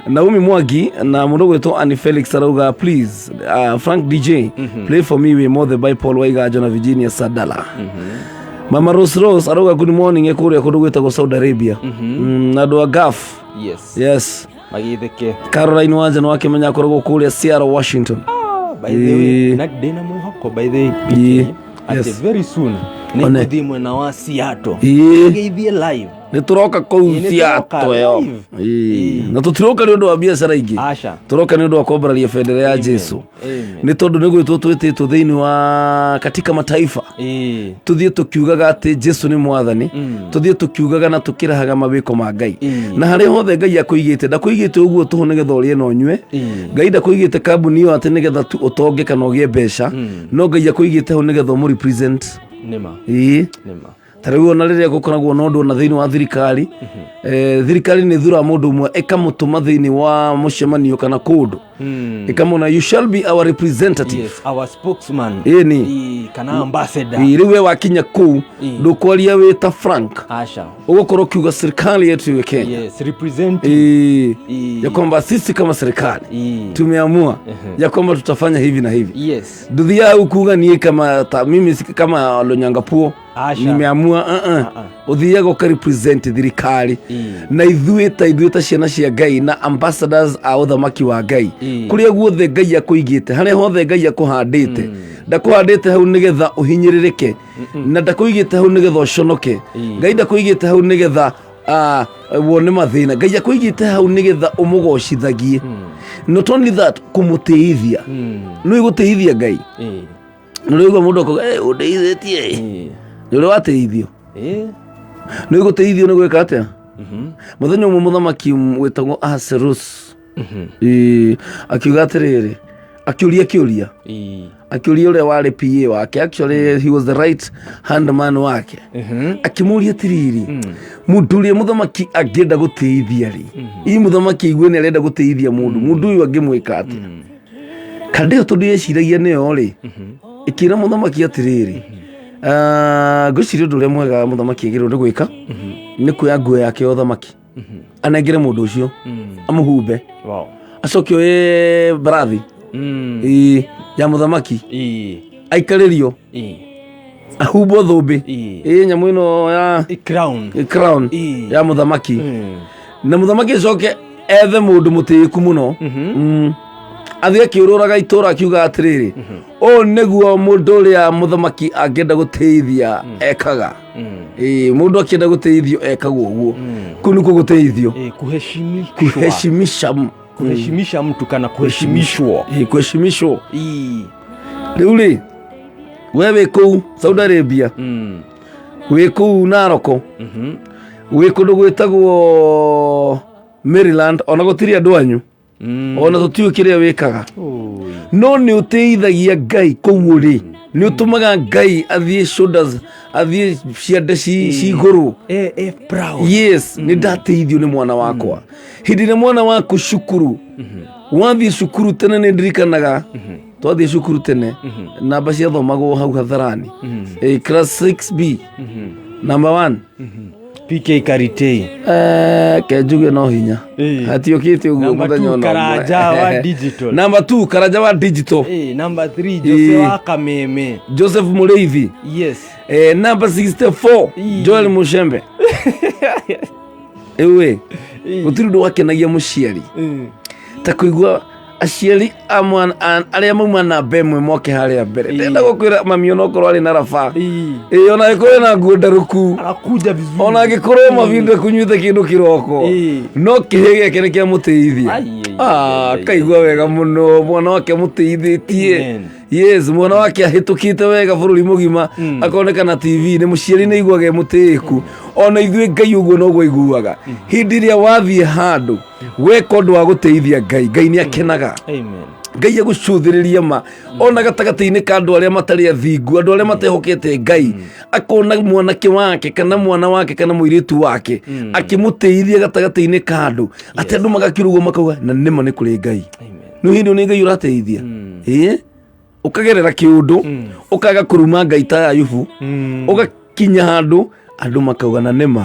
Naomi Mwangi na mũndũ gwĩtwo Annie Felix arauga, please, Frank DJ, play for me Wĩ Mothe by Paul Waiganjo na Virginia Sadala. Mama Rose Rose arauga good morning kũrĩa kũndũ gwĩtagwo Saudi Arabia. Na andũ a Gulf. Yes. Yes. Magĩtheke. Caroline Wanja nĩ wakĩmenya akoragwo kũrĩa Seattle, Washington. By the way, Ĩĩ. na ndĩna mwĩhoko, by the way, Ĩĩ. PK, atĩ Yes. very soon nĩ One. ngũthiĩ mwena wa Seattle. Ĩĩ. Ngĩthiĩ live. Nĩ tũroka kũu Ĩĩ, nĩ tũroka Seattle ĩyo. live. Ĩĩ. Na tũtiroka nĩ ũndũ wa biacara ingĩ. Aca. Tũroka nĩ ũndũ wa kwambararia bendera ya Jesu. Amen. Nĩ tondũ nĩ gwĩtwo twĩtĩtwo thĩinĩ wa katika mataifa, Ĩĩ. tuthiĩ tũkiugaga atĩ Jesu nĩ mwathani, tũthiĩ tũkiugaga na tũkĩrahaga mawĩko ma Ngai. Na harĩa hothe Ngai akũigĩte, ndakũigĩte ũguo tũhũ nĩgetha ũrĩe na ũnyue. Ngai ndakũigĩte kambuni ĩyo atĩ nĩgetha tu ũtonge kana ũgĩe mbeca, no Ngai akũigĩte hau nĩgetha ũmũ represent. Nĩma. Ĩĩ. Nĩma. Ta rĩu ona rĩrĩa gũkoragwo na ũndũ ona thĩinĩ wa thirikari, thirikari nĩ thuraga mũndũ ũmwe ĩkamũtũma thĩinĩ wa mũcemanio kana kũndũ, ĩkamwona, "You shall be our representative." Yes, our spokesman. Ĩni. Ĩĩ, kana ambassador. Ĩĩ, rĩu we wakinya kũu, Ĩĩ. ndũkwaria wĩ ta Frank, Aca. ũgũkorwo ũkiuga serikali yetu ya Kenya. Yes, represent. Ĩĩ. Ĩĩ. Ya kwamba sisi kama serikali Ĩĩ. tumeamua ya kwamba tutafanya hivi na hivi. Yes. Nduthiaga hau kuga niĩ kama ta, mimi kama Lonyangapuo Aca. nimeamua ũthiaga ũkarepresent thirikari. Ĩĩ. Na ithuĩ ta ithuĩ ta ciana cia Ngai na ambassadors a ũthamaki wa Ngai, Ĩĩ. kũrĩa guothe Ngai akũigĩte, harĩa hothe Ngai akũhandĩte, ndakũhandĩte hau nĩgetha ũhinyĩrĩrĩke, na ndakũigĩte hau nĩgetha ũconoke. Ĩĩ. Ngai ndakũigĩte hau nĩgetha wone mathĩna. Ngai akũigĩte hau nĩgetha ũmũgocithagie. Not only that, kũmũtĩithia. Nĩ gũtĩithia Ngai. Ĩĩ. Nĩ ũraigua mũndũ akauga, "Eh, ũndeithĩtie." Ĩĩ. Nĩ ũrĩa watĩithio. Ĩĩ. Nĩ gũtĩithio nĩ gwĩka atĩa? Mũthenya ũmwe mũthamaki wĩtagwo Ahasuerus, ĩĩ, akiuga atĩrĩrĩ, akĩũria kĩũria. Ĩĩ. Akĩũria ũrĩa warĩ PA wake, actually he was the right hand man wake, akĩmũria atĩrĩrĩ, mũndũ ũrĩa mũthamaki angĩenda gũtĩithia rĩ, ii mũthamaki aigue nĩ arenda gũtĩithia mũndũ, mũndũ ũyũ angĩmwĩka atĩa? Kandĩ ĩyo tondũ yeciragia nĩyo rĩ, ĩkĩra mũthamaki atĩrĩrĩ, "Ah, ngwĩciria ũndũ ũrĩa mwega mũthamaki agĩrĩirwo nĩ gwĩka nĩ kuoya nguo yake ya ũthamaki anengere mũndũ ũcio amũhumbe, Wow. acoke oye mbarathi, ĩĩ, ya mũthamaki, Ĩĩ. aikarĩrio, Ĩĩ. ahumbwo thũmbĩ, Ĩĩ. ĩĩ, nyamũ ĩno ya Crown. Crown Ĩĩ. ya mũthamaki, na mũthamaki acoke ethe mũndũ mũtĩĩku mũno, athiĩ akĩũrũraga itũra akiuga atĩrĩrĩ, ũũ nĩguo mũndũ ũrĩa mũthamaki angĩenda gũtĩithia ekaga. Ĩĩ, mũndũ akĩenda gũtĩithio ekagwo ũguo. Kũu nĩkuo gũtĩithio. Ĩĩ, kuheshimishwa. Kuheshimisha. Kuheshimisha mtu kana kuheshimishwa. Ĩĩ, kuheshimishwo. Ĩĩ. Rĩu rĩ, we wĩ kũu Saudi Arabia, wĩ kũu Naroko, wĩ kũndũ gwĩtagwo Maryland, ona gũtirĩ andũ anyu, ona tũtiũĩ kĩrĩa wĩkaga. Oi. No nĩ ũtĩithagia Ngai kũu ũrĩ, nĩ ũtũmaga Ngai athiĩ shoulders, athiĩ ciande cigũrũ. Proud. Yes, nĩ ndateithio nĩ mwana wakwa. Hĩndĩ ĩrĩa mwana waku cukuru, wathiĩ cukuru tene, nĩ ndirikanaga twathiĩ cukuru tene, namba ciathomagwo hau hadharani. Class 6B, number 1. PK Karitei. Kenjuge no hinya. Hatiũkĩte ũguo Number mũthenya two, ona ũmwe. Karanja wa digital. Number 2, Karanja wa digital. Number 3, Jose wa Kameme. Joseph Mũrĩithi. Number 64, Joel Mushembe. Ĩwe gũtirĩ ũndũ wakenagia mũciari ta kũigua aciari a arĩa mauma namba ĩmwe moke harĩa mbere. Ndenda gũkwĩra mami, onokorwo arĩ na raba ĩĩ, ona angĩkorwo ena nguo ndarũku, Anakuja vizuri. Ona angĩkorwo mabinde kunyuĩte kĩndũ kĩroko, no kĩhĩ gĩake nĩ kĩamũteithia. Ai, ai, Ah, ai, ai, kaigua wega mũno mwana wake amũteithĩtie. Amen. Yes, mwana wake ahĩtũkĩte wega bũrũri mũgima, akonekana TV nĩ mũciari nĩ aiguaga e mũtĩĩku. Ona ithuĩ Ngai ũguo noguo aiguaga hĩndĩ ĩrĩa wathiĩ handũ weka ũndũ wa gũteithia Ngai. Ngai nĩ akenaga. Amen. Ngai agũcũthĩrĩria ma ona gatagatĩ-inĩ ka andũ arĩa matarĩ athingu, andũ arĩa matehokete Ngai, akona mwanake wake kana mwana wake kana mũirĩtu wake akĩmũteithia gatagatĩ-inĩ ka andũ, atĩ andũ magakĩrugwo makauga na nĩma nĩ kũrĩ Ngai. Amen. Nĩ hĩndĩ ĩyo nĩ Ngai ũrateithia. Ĩĩ, ũkagerera kĩũndũ, ũkaga kũruma Ngai ta Ayubu, ũgakinya handũ andũ makauga na nĩma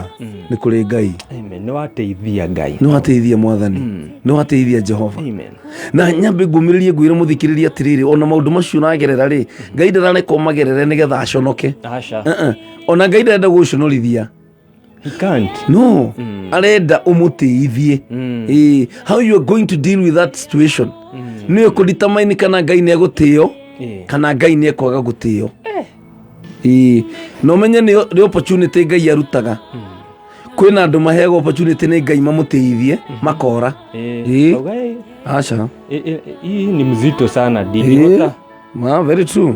nĩ kũrĩ Ngai. Amen. Nĩ wateithia Ngai. Nĩ wateithia Mwathani, nĩ wateithia Jehova. Amen. Na nyambe ngũmĩrĩrie ngwĩre mũthikĩrĩria atĩrĩrĩ, ona maũndũ macio ũragerera rĩ, Ngai ndarareka ũmagerere nĩgetha aconoke. Asha. Uh-uh. Ona Ngai ndarenda gũconorithia. He can't. No arenda ũmũtĩithie. Ĩĩ, how you are going to deal with that situation nĩyo kũdetermine kana Ngai nĩ egũtĩo kana Ngai nĩ ekwaga gũtĩo. Ĩĩ, na ũmenye nĩ opportunity Ngai arutaga. Kwĩna andũ maheagwo opportunity nĩ Ngai mamũtĩithie, makora. Ĩĩ. Auga, Aca. Hii ni mzito sana Ĩĩ. ndingĩhota. Ma, very true.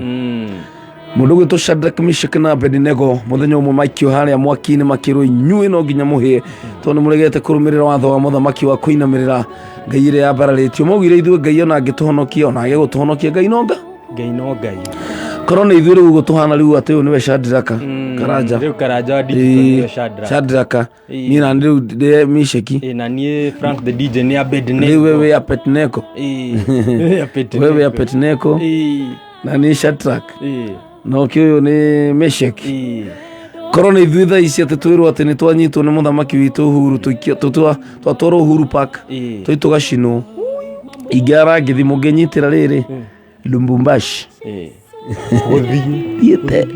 Mũndũ gwĩtwo Shadrach, Meshach na Abednego, mũthenya ũmwe maikio harĩa mwaki-inĩ, makĩrwo inyuĩ no nginya mũhĩe tondũ nĩ mũregete kũrũmĩrĩra watho wa mũthamaki wa kũinamĩrĩra ngai ĩrĩa yambararĩtio. Maugire ithuĩ Ngai ona angĩtũhonokia, ona age gũtũhonokia, Ngai no nga Ngai no Ngai. Korwo nĩ ithuĩ rĩu ũguo tũhana rĩu, atĩ ũyũ nĩwe Shadraka, Karanja. Rĩu Karanja wa digital nĩwe Shadrach. Shadraka. Niĩ na rĩu ndĩ Meshaki. Na niĩ Frank the DJ nĩ Abednego. Rĩu wewe Abednego. Abednego. Wewe Abednego na nĩ Shadrach na ũkĩ ũyũ nĩ Meshaki. Korwo nĩ ithuĩ thaa ici atĩ twĩrwo atĩ nĩ twanyitwo nĩ mũthamaki witũ Uhuru, twatwarwo Uhuru Park, twĩ tũgacinwo, ingĩara ngĩthimũ ngĩnyitĩra rĩrĩ Lubumbashi, thiĩte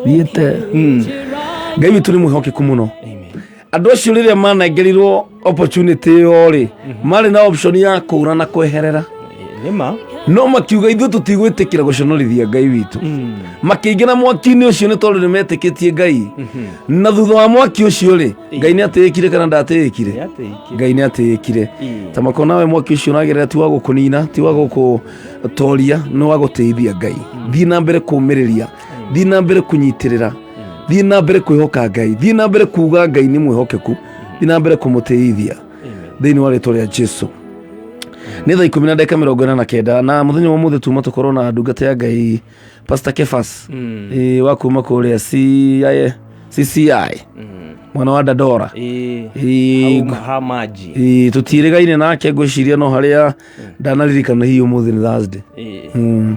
thiĩte. Ngai witũ nĩ mwĩhokeku mũno. Andũ acio rĩrĩa manengerirwo opportunity ĩyo rĩ, marĩ na option ya kũra na kweherera. Nĩma. No makiuga ithuĩ tũtigwĩtĩkĩra gũconorithia Ngai witũ. Makĩingĩra mwaki-inĩ ũcio nĩ tondũ nĩ metĩkĩtie Ngai. Na thutha wa mwaki ũcio rĩ, Ngai nĩ atĩĩkire kana ndatĩĩkire? Ngai nĩ atĩĩkire. Ta makona we mwaki ũcio ũragerera ti wa gũkũnina, ti wa gũkũtoria, nĩ wa gũtĩithia Ngai. Thiĩ na mbere kũũmĩrĩria, thiĩ na mbere kũnyitĩrĩra, thiĩ na mbere kwĩhoka Ngai, thiĩ na mbere kuuga Ngai nĩ mwĩhokeku, thiĩ na mbere kũmũtĩithia thĩinĩ wa rĩtwa rĩa Jesu. Nĩ thaa 19:49, na mũthenya wa ũmũthĩ tuma tũkorwo na ndungata ya Ngai, Pastor Kefas, wa kuma kũrĩa CIA, CCI, mwana wa Dandora. Ha maji. Tũtiĩrĩgaine nake, ngwĩciria no harĩa ndanaririkana hihi ũmũthĩ nĩ Thursday.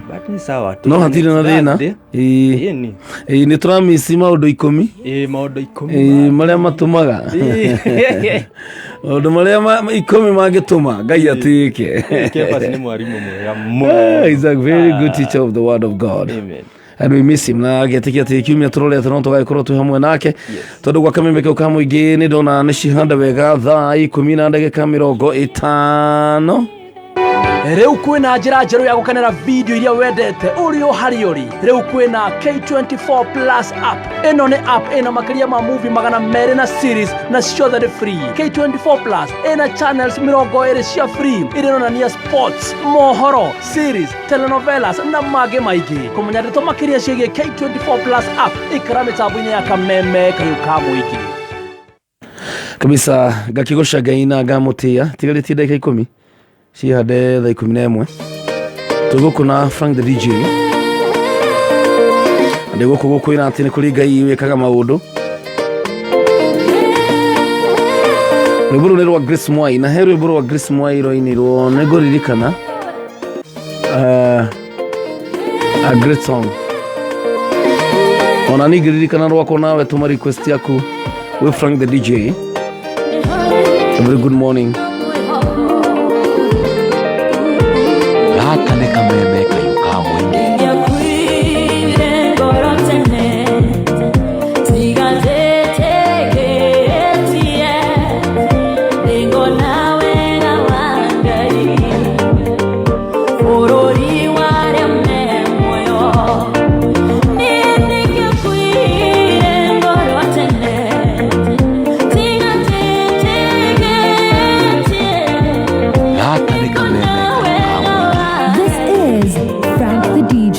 But ni sawa tu. No hatirĩ na thĩna. Thursday. Ĩni. Ĩĩ, nĩ tũramici maũndũ 10. Maũndũ 10. Marĩa matũmaga, maũndũ marĩa 10 mangĩtũma Ngai atĩĩke. Kefas nĩ mwarimũ mwega mũno. He's a very good teacher of the word of God. Amen. And we miss him, na ngĩtĩkia atĩ kiumia tũrorete no tũgagĩkorwo twĩ hamwe nake, tondũ gwa kameme kau ka mũingĩ nĩ ndona nĩ cihanda wega thaa 10:50. Rĩu kwĩna njĩra njerũ ya gũkenera video iria wendete ũrĩ o harĩa ũrĩ. Rĩu kwĩna K24 Plus app. Ĩno nĩ app ĩna makĩria ma movie 200 na series, na ciothe nĩ free. K24 Plus ĩna channels 20 cia free iria ironania sports, mohoro, series, telenovelas na mangĩ maingĩ. Kũmenya ndeto makĩria ciĩgiĩ K24 Plus app, ikara mĩtambo-inĩ ya Kameme Kayũ ka Mũingĩ. Kabisa, ngakĩgoca Ngai na ngamũtĩa. Tigarĩtie ndagĩka 10 cihande thaa 11. Twĩ gũkũ na Frank the DJ. Ndĩ gũkũ gũkwĩra atĩ nĩ kũrĩ Ngai wĩkaga maũndũ. Rwĩmbo rũu nĩ rwa Grace Mwai na he rwĩmbo rwa Grace Mwai rwainirwo nĩ ngũririkana a great song ona niĩ ngĩririkana rwakwa nawe tũma request yaku wĩ Frank the DJ. A very good morning. Gaka nĩ kameme kayũ ka mũingĩ. Gaka nĩ kameme kayũ ka mũingĩ. This is Frank the DJ.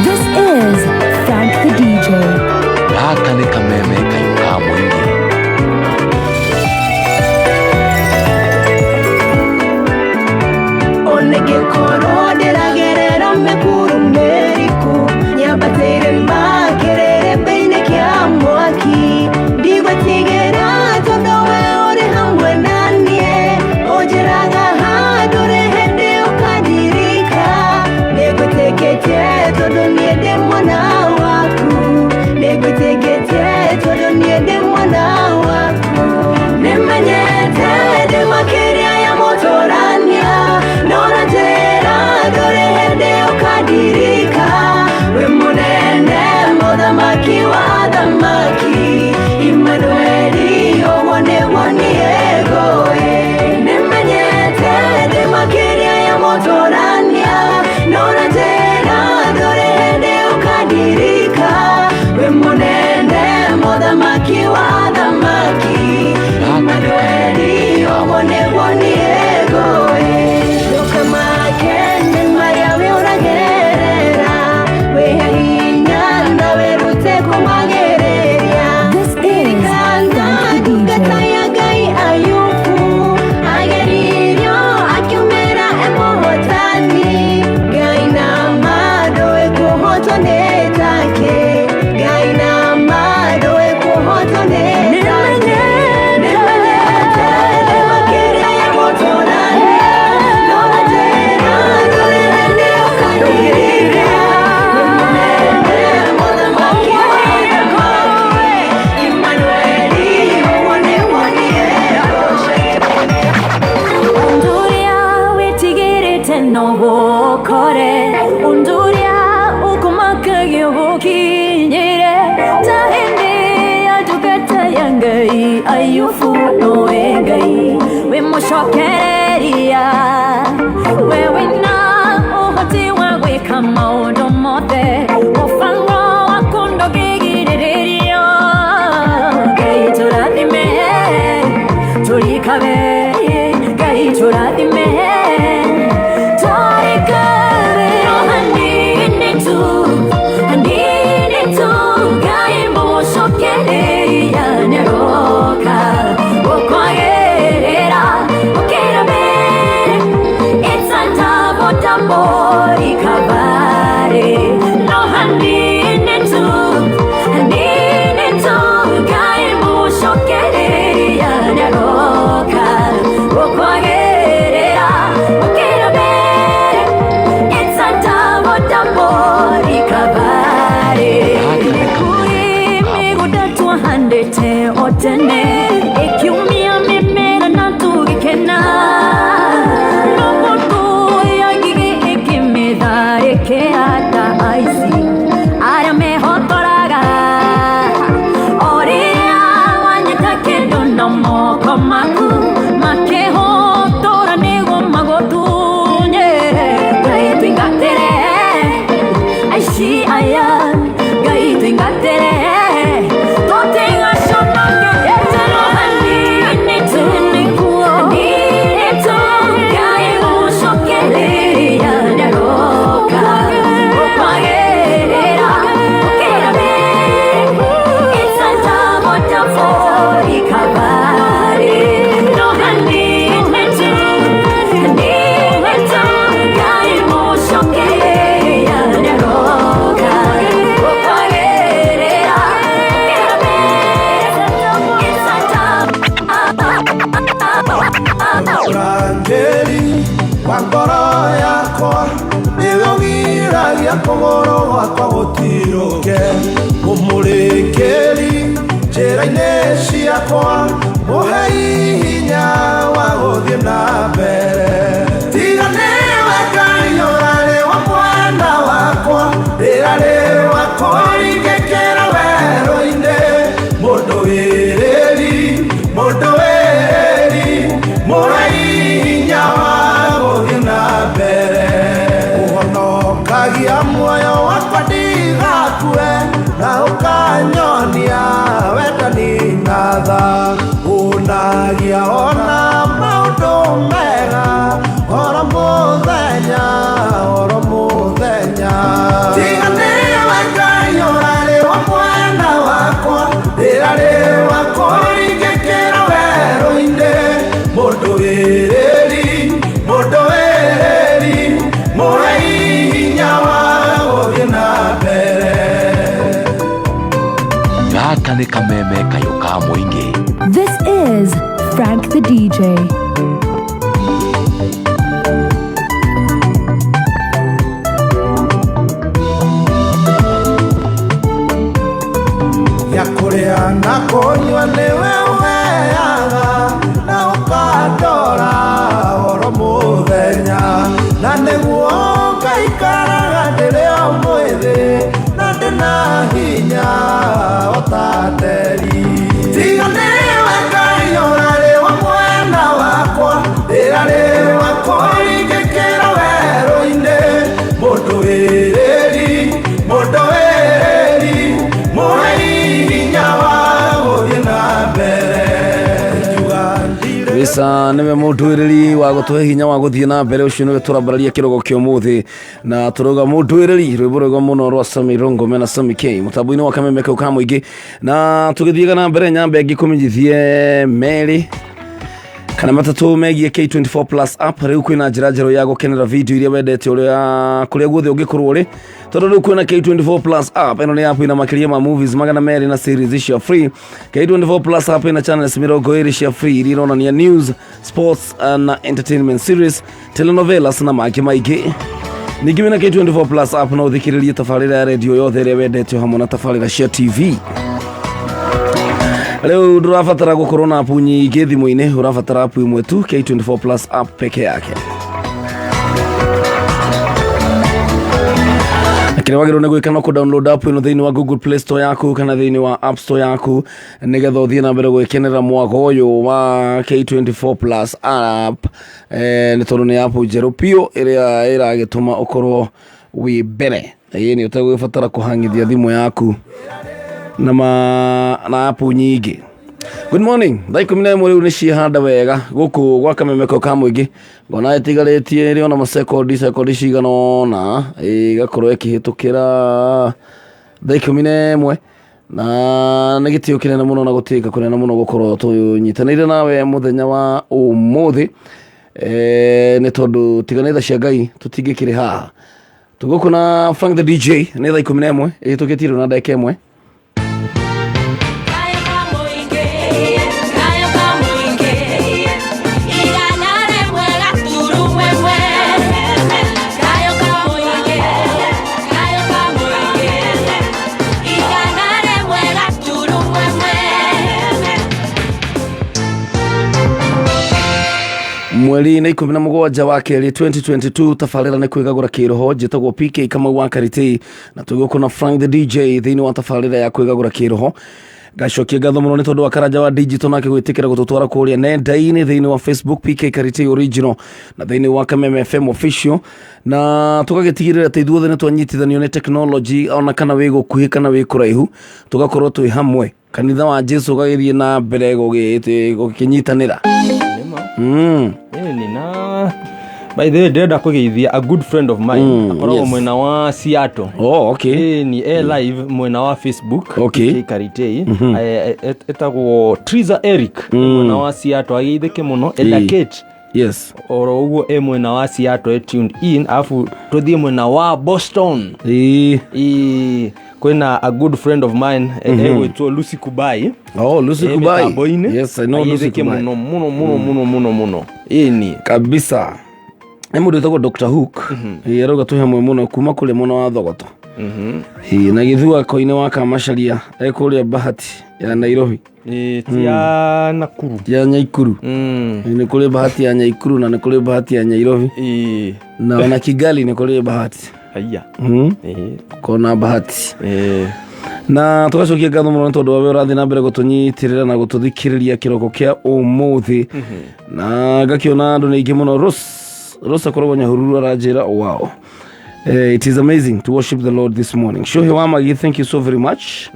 This is Frank the DJ. Gaka nĩ kameme kayũ ka mũingĩ. Onĩngĩkorwo ndĩragerera mĩkuru mĩriku nyambatĩire makĩrĩrĩmbĩ-inĩ kĩa mwaki ndigwĩtigĩra tondũ we ũrĩ hamwe na niĩ ũnjĩraga handũ rĩ hĩndĩ ũkandirika nĩngwĩtĩkĩtie tondũ niĩ ndĩ mwana waku nĩngwĩtĩkĩtie tondũ niĩ ndĩ mwana waku nĩmenyete ndĩ makĩria ya mũtũrania nona njĩra ndũrĩ hĩndĩ ũkandirika wĩ mũnene mũthamaki wa thamaki Imanueli ũguo nĩguo niĩ ngũĩ nĩmenyete ndĩ makĩria ya mũtũrania nona njĩra ndũrĩ hĩndĩ ũkandirika wĩ mũnene mũthamaki wa thamaki Imanueli ũguo nĩguo niĩ ngũĩ ndũkamake nĩ marĩa wĩ ũragerera wĩhe hinya na wĩrute kũmagĩrĩria This is Frank the ndungata DJ. ya Ngai Ayubu ageririo akiumĩra e mũhotani Ngai na ma ndũĩ kũhotwo nĩ take Ngai na ma ndũĩ kũhotwo nĩ take nĩmenyete ndĩ makĩria ya mũtũrania nona njĩra ndũrĩ hĩndĩ ũkandirika wĩ mũnene mũthamaki wa thamaki Imanueli ũguo nĩguo niĩ Unduria wĩtigĩrĩte no gũkore Unduria ũkũmakagia gũkinyĩre Ta hĩndĩ ya ndungata ya Ngai Ayubu nowe Ngai wĩmũcokereria We wĩna ũhoti wa gwĩka maũndũ mothe Mũbango waku ndũngĩgirĩrĩrio Ngai tũrathime tũrikabe Ngai tũrathime tũrikabe rohani. Aici arĩa mehotoraga ũrĩa wanyita kĩndũ na moko maku makĩhotora nĩguo magũtunye. Ngai tũingatĩre aici aya, Ngai tũingatĩre tũtigaconoke. Ĩtano hanini tu nĩguo hanini tu Ngai gũcokereria nĩaroka gũkwagĩrĩra gũkĩra mbere. It's a double double recovery. No hanini tu, hanini tu Ngai gũcokereria nĩaroka gũkwagĩrĩra gũkĩra mbere. It's a Mũrangĩri wa ngoro yakwa nĩwe ũgiragia kũgũrũ gwakwa gũtirũke, mũmũrĩkĩri njĩra-inĩ ciakwa, mũhei hinya wa gũthiĩ na mbere. Tiga nĩwe Ngai ũrarĩ wa mwena wakwa, rĩrarĩ wa kũringĩkĩra werũ-inĩ, mũndũ wĩrĩri, mũndũ wĩrĩri, mũhei hinya wa gũthiĩ na mbere. Ũhonokagia muoyo wakwa ndigakue, na ũkanyonia wendani na tha, ũnagia ona maũndũ mega oro mũthenya, oro mũthenya. Tiga nĩwe Ngai ũrarĩ wa mwena wakwa, rĩrarĩ wa kũringĩkĩra werũ-inĩ, mũndũ wĩrĩri, mũndũ wĩrĩri, mũhei hinya wa gũthiĩ na mbere. Gaka nĩ kameme kayũ ka mũingĩ. This is Frank the DJ. Ya kũrĩa na kũnyua nĩwe ũheaga, na ũkandora oro mũthenya, na nĩguo ngaikaraga ndĩrĩ o mwĩthĩ na ndĩna hinya o ta nderi. Tiga nĩwe Ngai ũrarĩ wa mwena wakwa, rĩrarĩ wa kũringĩkĩra werũ-inĩ, mũndũ wĩrĩri, mũndũ wĩrĩri, mũhei hinya wa gũthiĩ na mbere. Ingiuga Wĩca nĩwe mũndũĩrĩri wa gũtũhe hinya wa gũthiĩ na mbere, ũcio nĩwe tũrambararia kĩrogo kĩa ũmũthĩ na tũrauga mũndũĩrĩri, rwĩmbo rwega mũno rwa Sami Rongo mena Sami K mũtambo-inĩ wa kameme kau ka mũingĩ. Na tũgĩthiaga na mbere, nyambe ngĩkũmenyithie merĩ kana matatũ megiĩ K24 Plus app. Rĩu kwĩna njĩra njerũ ya gũkenera video iria wendete ũrĩa kũrĩa guothe ũngĩkorwo ũrĩ, tondũ rĩu kwĩna K24 Plus app. Ĩno nĩ app ĩna makĩria ma movies 200 na series cia free. K24 Plus app ĩna channels 20 cia free iria ironania news, sports na entertainment series, telenovelas na mangĩ maingĩ. Ningĩ wĩna K24 Plus app no ũthikĩrĩrie tabarĩra ya redio yothe ĩrĩa wendete o hamwe na tabarĩra cia TV. Rĩu ndũrabatara gũkorwo na app nyingĩ thimũ-inĩ, ũrabatara app ĩmwe tu, K24 Plus app peke yake. Kĩrĩa wagĩrĩirwo nĩ gwĩka no kũ download app ĩno thĩinĩ wa Google Play Store yaku kana thĩinĩ wa App Store yaku, nĩgetha ũthiĩ na mbere gwĩkenera mwago ũyũ wa K24 Plus app, nĩ tondũ nĩ app njerũ biũ ĩrĩa ĩragĩtũma ũkorwo wĩ mbere. Ĩĩ nĩ ũtegũgĩbatara kũhang'ithia thimũ yaku na app nyingĩ. Good morning. Thaa 11 rĩu nĩ ciĩhanda wega gũkũ gwa kameme ka mũingĩ, ngona ĩtigarĩtie ĩrĩ ona masekondi sekondi cigana ũna ĩgakorwo ĩkĩhĩtũkĩra thaa 11, na nĩ gĩtĩo kĩnene mũno na gũtĩĩka kũnene mũno gũkorwo tũnyitanĩire nawe mũthenya wa ũmũthĩ, nĩ tondũ tiga nĩ tha cia Ngai tũtingĩkĩrĩ haha. Tũgũkũ na Frank the DJ. Nĩ thaa 11 ĩhĩtũkĩtie rĩu na ndagĩka 1. Kayo ka mũingĩ, kayo ka mũingĩ, 101.1. Kayo ka mũingĩ, kayo ka mũingĩ, 101.1. Mweri nĩ 17 wa kerĩ 2022, tabarĩra nĩ kwĩgagũra kĩroho. Njĩtagwo PK Kamau wa Karitĩ, na tũgũkũ na Frank the DJ thĩinĩ wa tabarĩra ya kwĩgagũra kĩroho. Ngacokia ngatho mũno nĩ tondũ wa Karanja wa Digital nake gwĩtĩkĩra gũtũtwara kũrĩa nenda-inĩ thĩinĩ wa Facebook PK Karitĩ Original na thĩinĩ wa Kameme FM Official, na tũgagĩtigĩrĩra atĩ ithuothe nĩ twanyitithanio nĩ technology, ona kana wĩ gũkuhĩ kana wĩ kũraihu, tũgakorwo twĩ hamwe, kanitha wa Jesu ũgagĩthiĩ na mbere gũkĩnyitanĩra. Ĩni, na by the way, ndĩrenda kũgeithia a good friend of mine, akoragwo mwena wa Seattle. Oh, okay. Ĩni, e live mwena wa Facebook. PK Karitei. Etagwo Triza Eric mwena wa Seattle, ageithĩke mũno. Eda Kate oro ũguo e mwena wa Seattle, e tuned in. Alafu tũthiĩ mwena wa Boston. Ĩ, kwĩna a good friend of mine, egwĩtwo Lucy Kubai. Oh, Lucy E Kubai. mĩtambo-inĩ. Yes, I know Lucy Ageithĩke Kubai. mũno mũno mũno mũno mũno mũno, ĩni. Kabisa. Nĩ mũndũ wĩtagwo Dr Hook. Ĩ, arauga twĩ hamwe mũno kuma kũrĩa mwena wa Thogoto. Ĩ, na gĩthua koinĩ wa Kamacaria e kũrĩa Bahati ya Nairobi. Ĩ, ti ya Nakuru? Ya Nyaikuru. Ĩ, nĩ kũrĩ Bahati ya Nyaikuru na nĩ kũrĩ Bahati ya Nairobi. Na ona Kigali nĩ kũrĩ Bahati. Haiya. Kona Bahati. Na tũgacokia ngatho mũno nĩ tondũ wa we ũrathiĩ na mbere gũtũnyitĩrĩra na gũtũthikĩrĩria kĩroko kĩa ũmũthĩ. Na ngakĩona andũ nĩ aingĩ mũno. Rose akoragwo Nyahururu, aranjĩra, "Wow. It is amazing to worship the Lord this morning." Shohe Wamagi, thank you so very much.